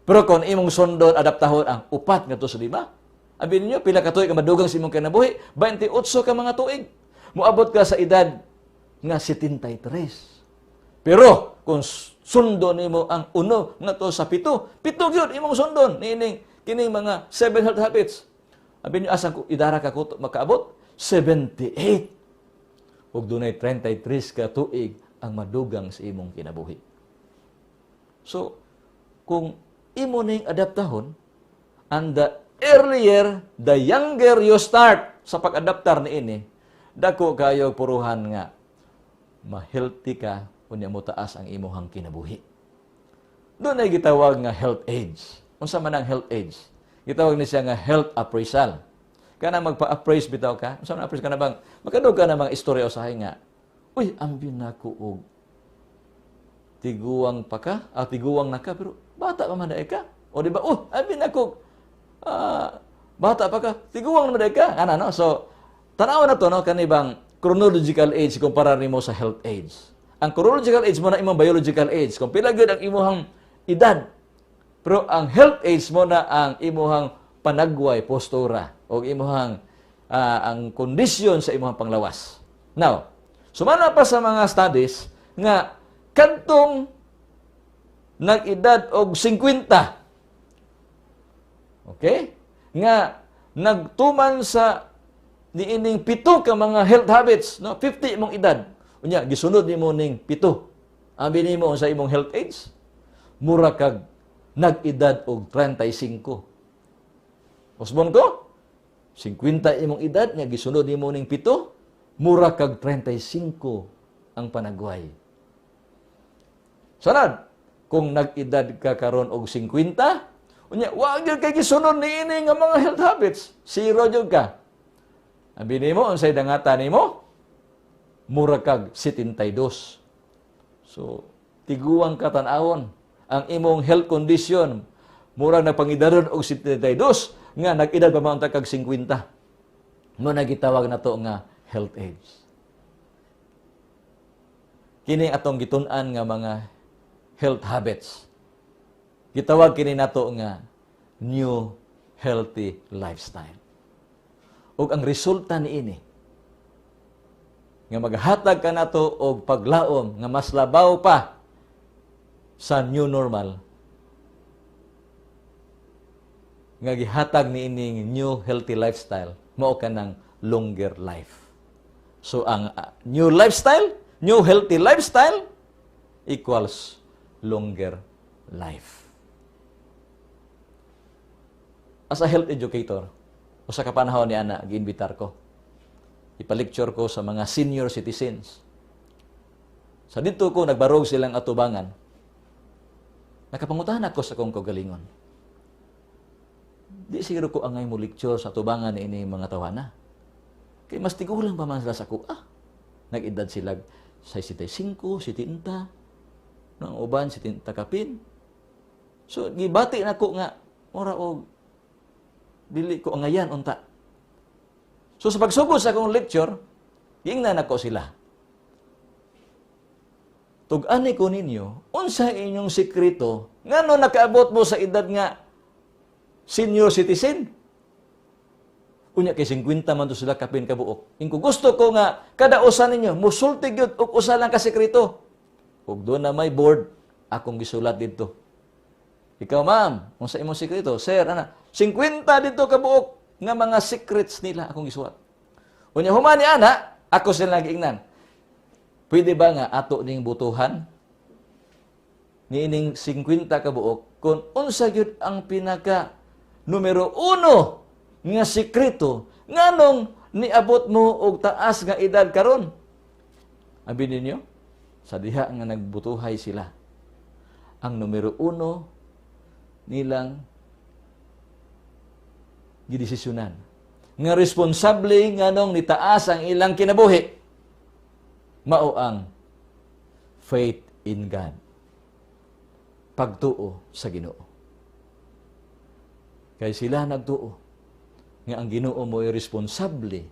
Speaker 4: Pero kung imong sundon adaptahon ang upat nga sa 5, abi ninyo pila ka tuig ang madugang sa imong kinabuhi? 28 ka mga tuig. Moabot ka sa edad nga 73. Pero kung sundon nimo ang uno nga to sa pito, pito gyud imong sundon niining kining mga 7 health habits. Abi niyo asang idara ka kuto makaabot? 78. Ug dunay 33 ka tuig ang madugang sa imong kinabuhi. So, kung imo ning adaptahon, and the earlier, the younger you start sa pag-adaptar niini, dako kayo puruhan nga ma-healthy ka, unya mo taas ang imuhang kinabuhi. Dunay gitawag nga health age. Unsa man ang health age? Gitawag ni siya nga health appraisal. Kana magpa-appraise bitaw ka? Unsa man appraise ka na bang makadug ka na mga istorya usahay nga, "Uy, ambi nako og tiguang pa ka, tiguang na ka, pero bata pa man diay ka." O di ba? "Oh, ambi nako bata pa ka, tiguang naman diay ka." Ana, no? So, tanaw na to, no, kani bang chronological age kumpara nimo sa health age. Ang chronological age mo na imong biological age. Kung pila gyud ang imuhang edad. Pero ang health age mo na ang imuhang panagway, postura, o imuhang ang kondisyon sa imuhang panglawas. Now, sumala pa sa mga studies nga kadtong nag-edad og 50. Okay? Nga nagtuman sa niining pito ka mga health habits, no? 50 imong edad. Unya gisunod nimo ning pito. Abi nimo sa imong health age, mura kag nag-edad og 35. Usbon ko? 50 imong edad nga gisunod nimo ning pito, mura kag 35 ang panagway. Sunod, kung nag-edad ka karon og 50, unya wa gyud kay gisunod niini nga mga health habits, zero gyud ka. Abi nimo unsay dangata nimo? Mura kag 72. So, tiguang ka tan-awon ang imong health condition. Mura na pangidaron og 72 nga nag-edad pa man kag 50. Mo na gitawag nato nga health age. Kini atong gitun-an nga mga health habits. Gitawag kini nato nga new healthy lifestyle. Ug ang resulta niini nga maghatag ka nato og paglaom nga mas labaw pa sa new normal nga gihatag niining new healthy lifestyle, mao kanang longer life. So ang new lifestyle, new healthy lifestyle equals longer life. As a health educator, usa ka panahon ni ana giinbitar ko. Ipa-lecture ko sa mga senior citizens. Sa dito ko nagbarog silang atubangan. Nakapangutan ako sa akong kaugalingon. Di siguro ko angay mo lecture sa atubangan ni ini mga tawana. Kay mas tigulang pa man sila sa kuha. Nag-edad sila 65, 70, no, ang uban 70 kapin. So gibati nako nga mura og dili ko angayan unta. So sa pagsugod sa akong lecture, giingnan nako sila. Tug-ani ko ninyo, unsa inyong sekreto ngano nakaabot mo sa edad nga senior citizen? Unya kay 50 man to sila kapin kabuok. Ingko gusto ko nga kada usa ninyo musulti gyud og usa lang ka sekreto. Ug doon na may board akong gisulat didto. Ikaw, ma'am, unsa imong sekreto? Sir, ana, 50 didto kabuok nga mga secrets nila akong gisulat. Unya human ni ana, ako sila giingnan. Pwede ba nga ato ning butuhan niining 50 kabuok kung unsa gyud ang pinaka numero 1 nga sekreto nganong niabot mo og taas nga edad karon? Abi ninyo, sa diha nga nagbutuhay sila, ang numero 1 nilang gidesisyonan nga responsable nganong nitaas ang ilang kinabuhi mao ang faith in God, pagtuo sa Ginoo. Kay sila nagtuo nga ang Ginoo mo'y responsable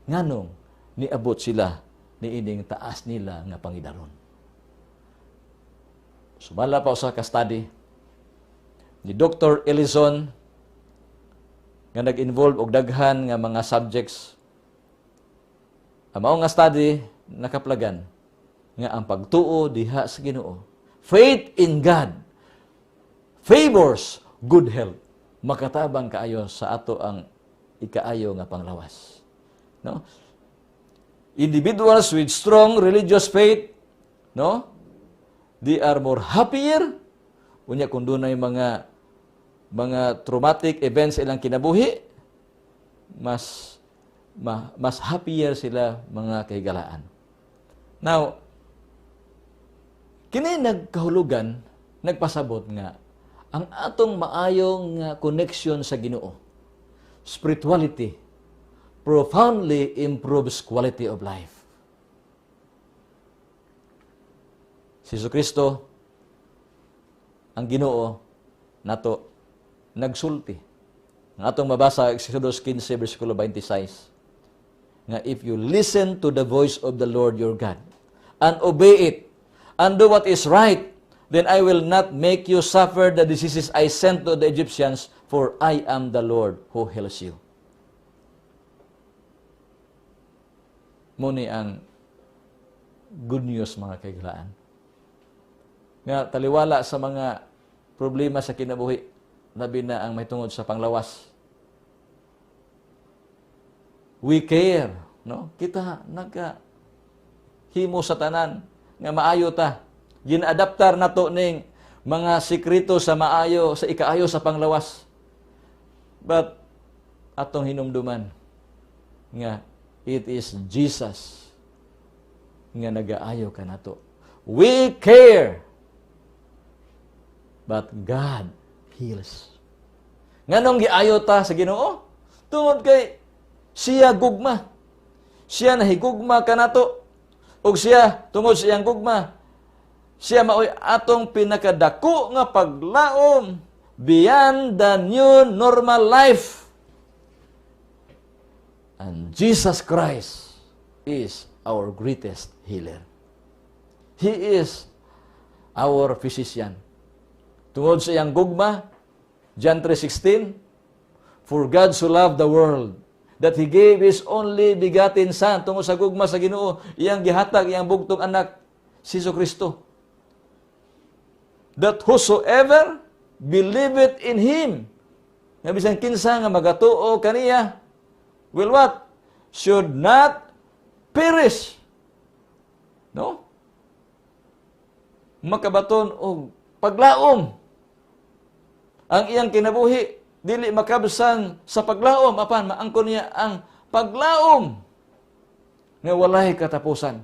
Speaker 4: nganong niabot sila niining taas nila nga pangidaron. Sumala pa usa ka study ni Dr. Ellison nga nag-involve og daghan nga mga subjects. Ang mao nga study nakaplagan nga ang pagtuo diha sa Ginoo, faith in God, favors good health. Makatabang kaayo sa ato ang ikaayo nga panglawas. No? Individuals with strong religious faith, no? They are more happier. Unya kung dunay mga traumatic events sa ilang kinabuhi, mas happier sila, mga kahigalaan. Now, kini nagkahulugan, nagpasabot nga ang atong maayong nga connection sa Ginoo, spirituality, profoundly improves quality of life. Si Jesu Kristo, ang Ginoo nato, nagsulti. Ang atong mabasa, Exodus 15, versikulo 26, nga if you listen to the voice of the Lord your God and obey it and do what is right, then I will not make you suffer the diseases I sent to the Egyptians, for I am the Lord who heals you. Muni ang good news, mga kaiglaan. Nga taliwala sa mga problema sa kinabuhi, labi na ang may tungod sa panglawas. We care, no? Kita nagka himo sa tanan nga maayo ta. Ginaadaptar nato ning mga sikreto sa maayo, sa ikaayo sa panglawas. But atong hinumduman nga it is Jesus nga nagaayo kanato. We care, but God heals. Nganong giayo ta sa Ginoo? Tungod kay siya gugma. Siya nahigugma kanato. Ug siya, tungod sa iyang gugma, siya maoy atong pinakadako nga paglaom beyond the new normal life. And Jesus Christ is our greatest healer. He is our physician. Tungod sa iyang gugma, John 3:16, "For God so loved the world that He gave His only begotten Son." Tungod sa gugma sa Ginoo, iyang gihatag iyang bugtong anak, si Jesu Kristo. That whosoever believeth in Him, nga bisan kinsa nga magatuo kaniya, will what? Should not perish. No? Makabaton og paglaom. Ang iyang kinabuhi dili makabsan sa paglaom, apan maangkon niya ang paglaom nga walay katapusan.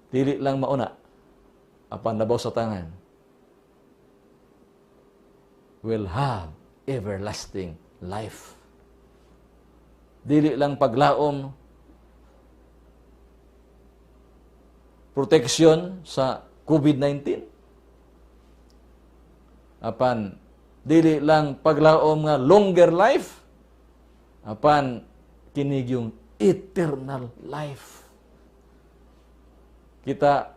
Speaker 4: Dili lang mauna, apan labaw sa tanan, will have everlasting life. Dili lang paglaom protection sa COVID-19, apan dili lang paglaom nga longer life, apan kini yung eternal life. Kita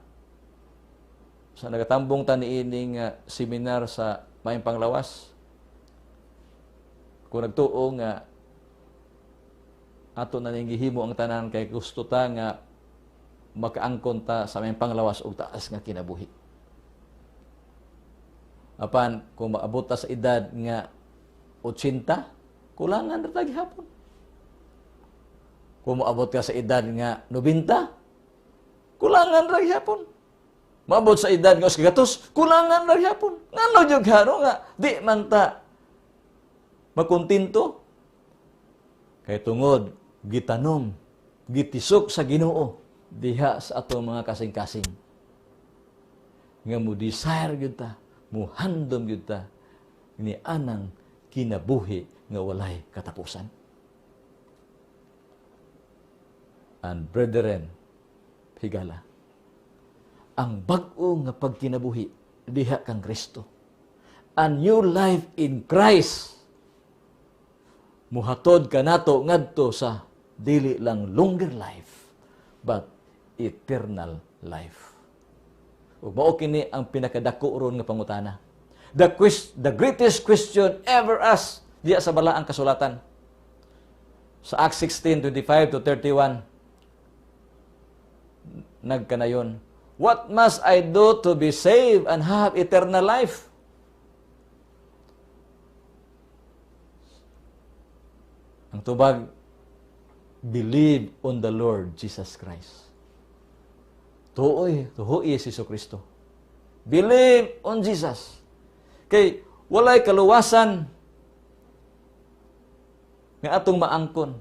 Speaker 4: sa nagatambong ta niining seminar sa Maayong Panglawas, kung nagtuo nga ato na ning gihimo ang tanan kay gusto ta nga makaangkon ta sa Maayong Panglawas og taas nga kinabuhi. Apan kung maabot ta sa edad nga 80, kulangan ra ta gihapon. Kung maabot ka sa edad nga 90, kulangan ra gihapon. Maabot sa edad nga 100, kulangan ra gihapon. Ngano jud hano nga di man ta makontento? Kay tungod gitanom, gitisok sa Ginoo diha sa atong mga kasing-kasing. Nga mo desire gyud ta, muhandom gyud ta ni anang kinabuhi nga walay katapusan. And brethren, higala, ang bag-o nga pagkinabuhi diha kang Kristo, a new life in Christ, muhatod kanato ngadto sa dili lang longer life but eternal life. Ug mao kini ang pinakadako ron nga pangutana. The greatest question ever asked diya sa balaang kasulatan. Sa Acts 16:25 to 31, nagkanayon, "What must I do to be saved and have eternal life?" Ang tubag Believe on the Lord Jesus Christ. Tuoy, tuhoy si Kristo. Believe on Jesus. Kay walay kaluwasan nga atong maangkon.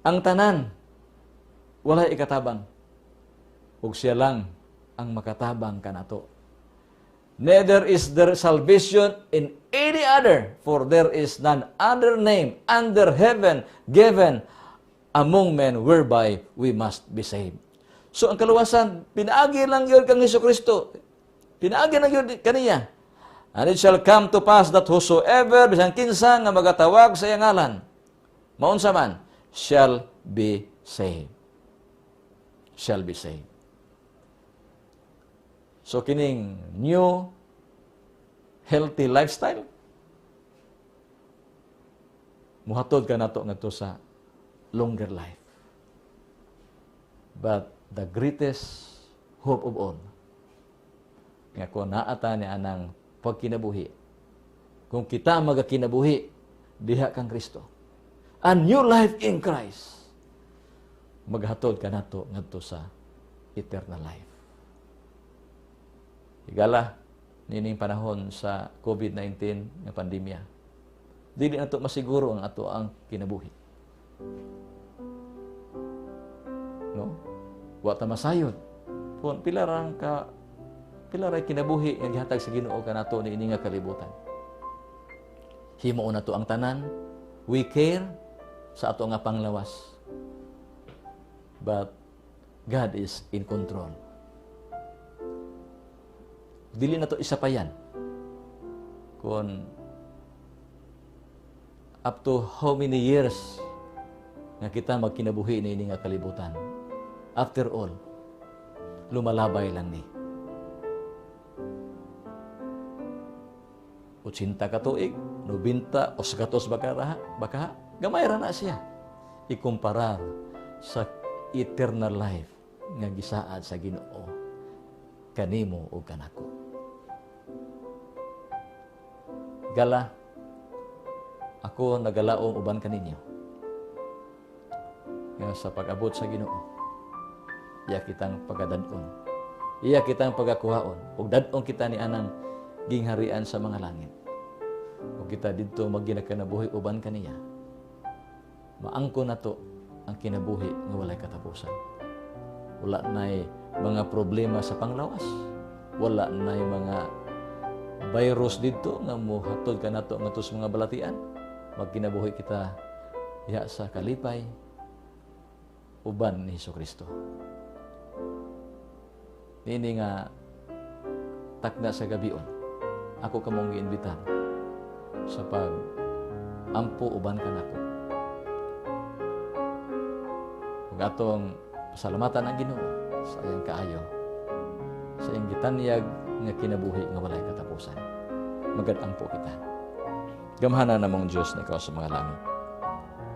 Speaker 4: Ang tanan walay ikatabang. Ug siya lang ang makatabang kanato. Neither is there salvation in any other, for there is none other name under heaven given among men whereby we must be saved. So ang kaluwasan, pinaagi lang yun kang Hesus Kristo. Pinaagi lang yun kaniya. And it shall come to pass that whosoever, bisan kinsa nga magatawag sa iyang ngalan, maunsa man, shall be saved. Shall be saved. So kining new healthy lifestyle, muhatod ka nato ngadto sa longer life. But the greatest hope of all, nga kung naata ni anang pagkinabuhi, kung kita magakinabuhi diha kang Kristo, a new life in Christ, maghatod ka nato ngadto sa eternal life. Higala nining panahon sa COVID-19 nga pandemya, dili nato masiguro ang ato ang kinabuhi. No? Wa ta masayod kung pila ray kinabuhi nga gihatag sa Ginoo kanato niini nga kalibutan. Himuon nato ang tanan, we care sa ato nga panglawas. But God is in control. Dili na to isa pa yan. Kung up to how many years nga kita magkinabuhi niini nga kalibutan. After all, lumalabay lang ni. 80 ka tuig, 90 o 100 baka, gamay ra na siya. Ikumparar sa eternal life nga gisaad sa Ginoo kanimo o kanako. Gala, ako nagalaom uban kaninyo nga sa pag-abot sa Ginoo, iya kitang pagadad-on, iya kitang pagakuhaon, ug dad-on kita ni anang gingharian sa mga langit. Ug kita didto magginakanabuhi uban kaniya, maangko nato ang kinabuhi nga walay katapusan. Wala na'y mga problema sa panglawas, wala na'y mga virus didto nga mohatod kanato ngadto sa mga balatian. Magkinabuhi kita diha sa kalipay uban ni Hesukristo. Niini nga takna sa gabion, ako kamong giimbitar sa pag ampo uban kanako. Ug atong pasalamatan ang Ginoo sa iyang kaayo, sa iyang gitanyag nga kinabuhi nga walay katapusan. Magadampo kita. Gamhanan namong Dios na ikaw sa mga langit.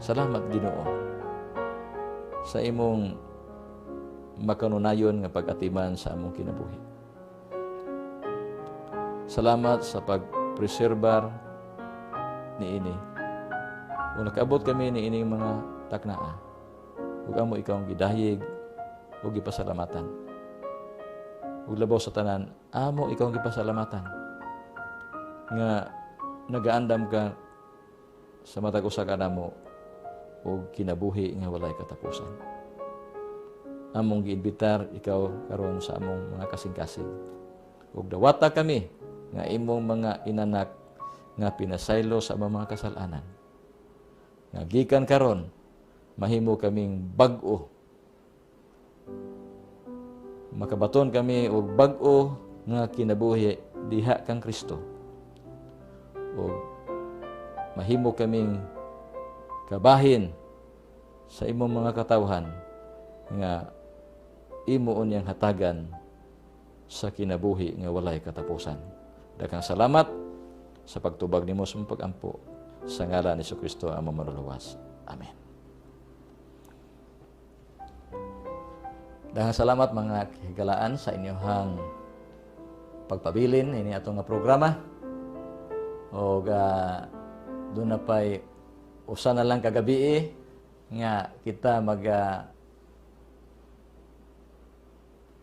Speaker 4: Salamat Ginoo sa imong makanunayon nga pag-atiman sa among kinabuhi. Salamat sa pagpreserbar niini. Kung nakaabot kami niining mga taknaa, ug amo ikaw ang gidayeg ug gipasalamatan. Ug labaw sa tanan, amo ikaw ang gipasalamatan nga nagaandam ka sa matag usa ka namo og kinabuhi nga walay katapusan. Among giimbitar ikaw karon sa among mga kasing-kasing. Ug dawata kami nga imong mga inanak nga pinasaylo sa among mga kasalanan. Nga gikan karon mahimo kaming bag-o. Makabaton kami og bag-o nga kinabuhi diha kang Kristo. Ug mahimo kaming kabahin sa imong mga katawhan nga imo unyang hatagan sa kinabuhi nga walay katapusan. Daghang salamat sa pagtubag nimo sa imong pag-ampo sa ngalan ni Hesukristo ang among manluluwas. Amen. Daghang salamat mga kahigalaan sa inyong pagpabilin ini atong nga programa. Og doon na pa'y Usa na lang kagabi nga kita mag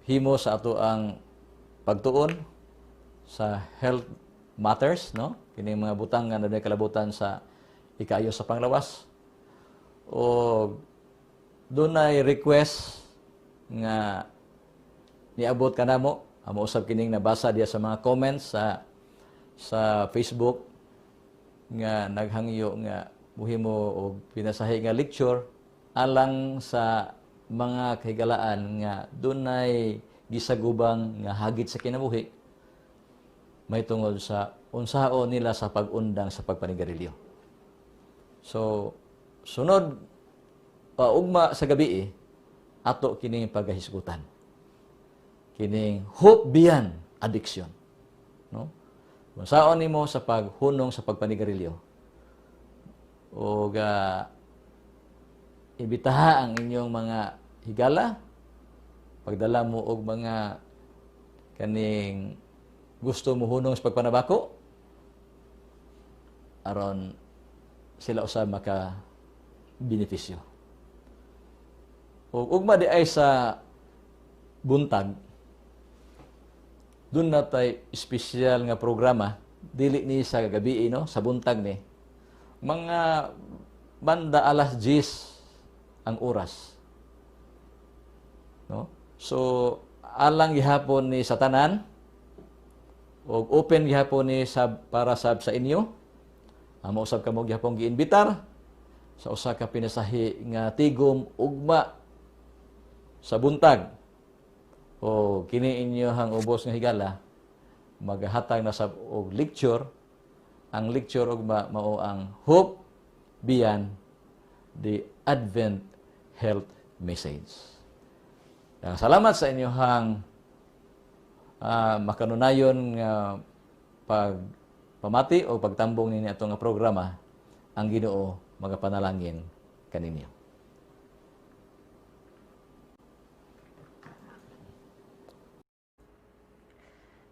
Speaker 4: himo sa ato ang pagtuon sa health matters, no? Kini mga butang nga dunay kalabutan sa ikaayo sa panglawas. O dunay request nga niabot kanamo, amo usab kining nabasa diya sa mga comments sa Facebook nga naghangyo nga muhimo og pinasahi nga lecture alang sa mga kahigalaan nga dunay gisagubang nga hagit sa kinabuhi may tungod sa unsaon nila sa pag-undang sa pagpanigarilyo. So, sunod ugma sa gabi ato kining pagahisgutan. Kining hope beyond addiction. No? Unsaon nimo sa paghunong sa pagpanigarilyo? O ibitaha ang inyong mga higala, pagdala mo og mga kaning gusto mo hunong sa pagpanabako, aron sila usab maka benepisyo. Ug ugma di ay sa buntag, dun na tay espesyal nga programa, dili ni sa gabi, no, sa buntag ni. Mga banda alas 10 ang oras. No? So, alang gihapon ni sa tanan, og open gihapon ni sab para sab sa inyo. Amo usab kamo gihapon giinbitar sa usa ka pinasahi nga tigom ugma sa buntag. O kini inyohang ubos nga higala magahatag na sab og lecture. Ang lecture ugma mao ang Hope Beyond the Advent Health Message. Salamat sa inyohang makanunayon nga pagpamati o pagtambong ninyo atong nga programa. Ang Ginoo magapanalangin kaninyo.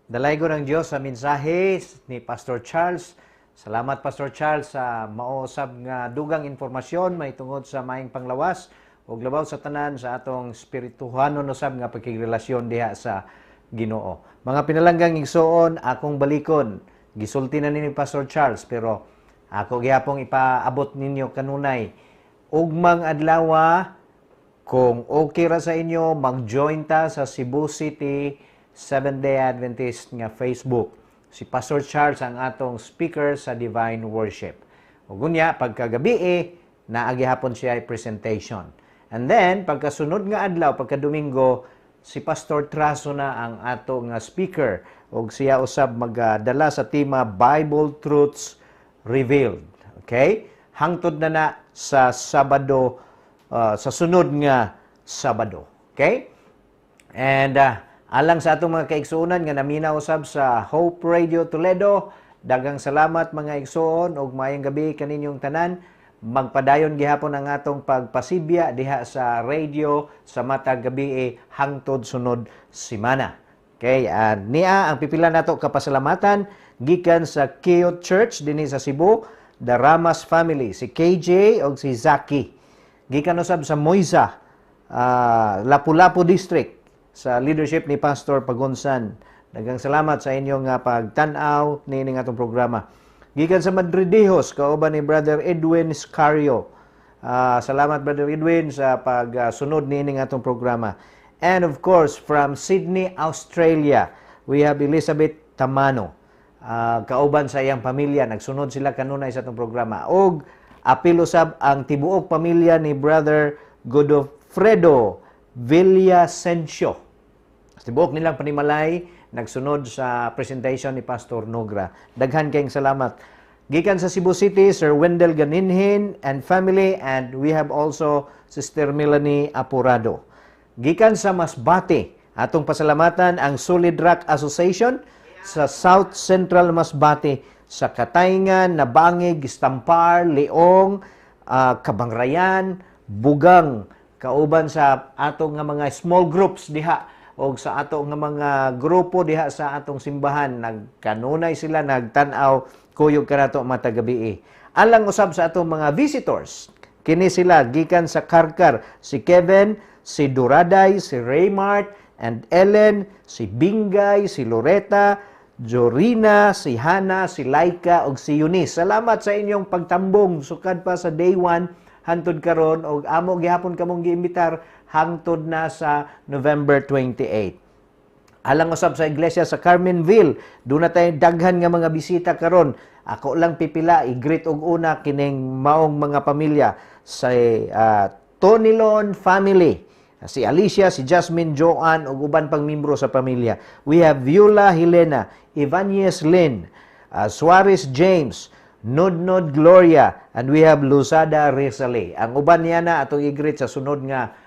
Speaker 1: Dalaygon ang Dios sa mensahe ni Pastor Charles. Salamat, Pastor Charles, sa maosab nga dugang impormasyon may tungod sa maayong panglawas ug labaw sa tanan sa atong spirituhanon usab nga pagkigrelasyon diha sa Ginoo. Mga pinalanggang igsoon, akong balikon. Gisulti na ni Pastor Charles, pero ako gihapong ipaabot ninyo kanunay. Ugmang adlawa, kung okay ra sa inyo, mag-join ta sa Cebu City Seventh-day Adventist nga Facebook. Si Pastor Charles ang atong speaker sa Divine Worship. Ug unya, pagkagabi naa gihapon siya ay presentation. And then, pagkasunod nga adlaw, pagka Domingo, si Pastor Traso na ang ato nga speaker. Ug siya usab magadala sa tema Bible Truths Revealed. Okay? Hangtod na na sa Sabado, sa sunod nga Sabado. Okay? And alang sa atong mga kaigsuonan nga naminaw usab sa Hope Radio Toledo, daghang salamat mga igsuon ug maayong gabi kaninyong tanan. Magpadayon gihapon ang atong pagpasibya diha sa radio sa matag gabi hangtod sunod semana. Okay, and niya ang pipila nato kapasalamatan gikan sa Kiyot Church dinhi sa Cebu, the Ramas family, si KJ ug si Zaki. Gikan usab sa Moisa, Lapu-Lapu District, sa leadership ni Pastor Pagunsan. Daghang salamat sa inyong pagtan-aw niining atong programa. Gikan sa Madridejos, kauban ni Brother Edwin Scario. Salamat, Brother Edwin, sa pagsunod niining atong programa. And of course, from Sydney, Australia, we have Elizabeth Tamano. Kauban sa iyang pamilya, nagsunod sila kanunay sa atong programa. Og apil usab ang tibuok pamilya ni Brother Godofredo Villasencio. Tibuok nilang panimalay, nagsunod sa presentation ni Pastor Nogra. Daghan kayong salamat. Gikan sa Cebu City, Sir Wendell Ganinhin and family, and we have also Sister Melanie Apurado. Gikan sa Masbate, atong pasalamatan ang Solid Rock Association sa South Central Masbate, sa Katayngan, Nabangig, Stampar, Leong, Kabangrayan, Bugang, kauban sa atong nga mga small groups diha og sa ato nga mga grupo diha sa atong simbahan. Nagkanunay sila nagtan-aw kuyog kanato matag gabi. Alang usab sa atong mga visitors, kini sila gikan sa Karkar, si Kevin, si Duraday, si Raymart, and Ellen, si Bingay, si Loretta, Jorina, si Hana, si Laika ug si Eunice. Salamat sa inyong pagtambong sukad pa sa day 1 hantod karon, og amo gihapon kamong giimbitar hangtod na sa November 28. Alang usab sa iglesia sa Carmenville, duna tay daghan nga mga bisita karon. Ako lang pipila i-greet og una kining maong mga pamilya sa Tonilon family. Si Alicia, si Jasmine, Joanne ug uban pang membro sa pamilya. We have Viola Helena, Ivanez Lynn, Suarez James, Nodnod Gloria, and we have Luzada Rizale. Ang uban niya na atong i-greet sa sunod nga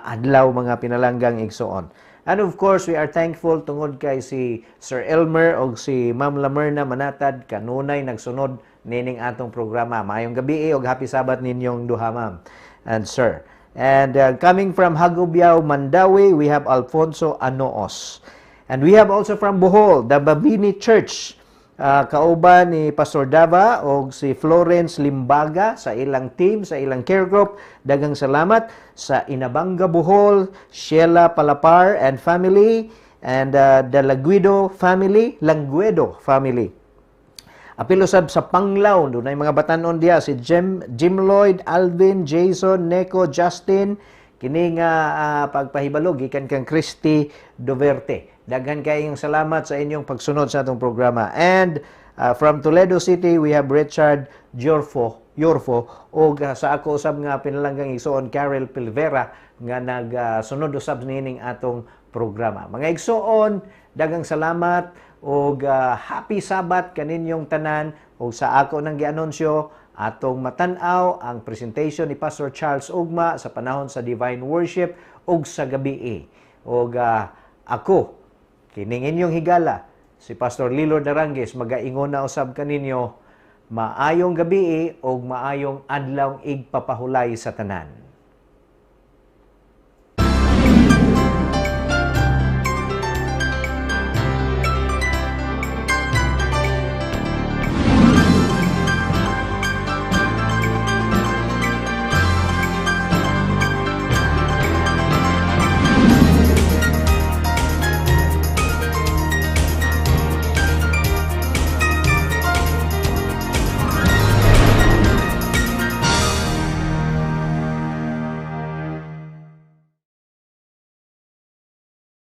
Speaker 1: adlaw, mga pinalanggang igsoon. And of course, we are thankful tungod kay si Sir Elmer og si Ma'am Lamerna Manatad kanunay nagsunod nining atong programa. Maayong gabi og happy Sabbath ninyong duha, ma'am and sir. And coming from Hagubiao, Mandaue, we have Alfonso Anoos. And we have also from Bohol, the Babini Church. Kauban ni Pastor Dava og si Florence Limbaga sa ilang team, sa ilang care group. Daghang salamat sa Inabanga, Bohol, Sheila Palapar and family, and the Laguido family, Languedo family. Apil usab sa Panglao, dunay mga batanon diha, si Jim, Jim Lloyd, Alvin, Jason, Neko, Justin, kini nga pagpahibalo gikan kang Christy Doverte. Daghan kayong salamat sa inyong pagsunod sa atong programa. And from Toledo City, we have Richard Jorfo, Yorfo, og sa ako usab nga pinalanggang igsoon, Karel Pilvera, nga nagsunod usab niining atong programa. Mga igsoon, daghang salamat og happy Sabbath kaninyong tanan. Og sa ako nang gianunsyo, atong matan-aw ang presentation ni Pastor Charles Ugma sa panahon sa Divine Worship ug sa gabi. Og ako kining inyong higala, si Pastor Lilo Darangues, magaingon na usab kaninyo, maayong gabi ug maayong adlaw igpapahulay sa tanan.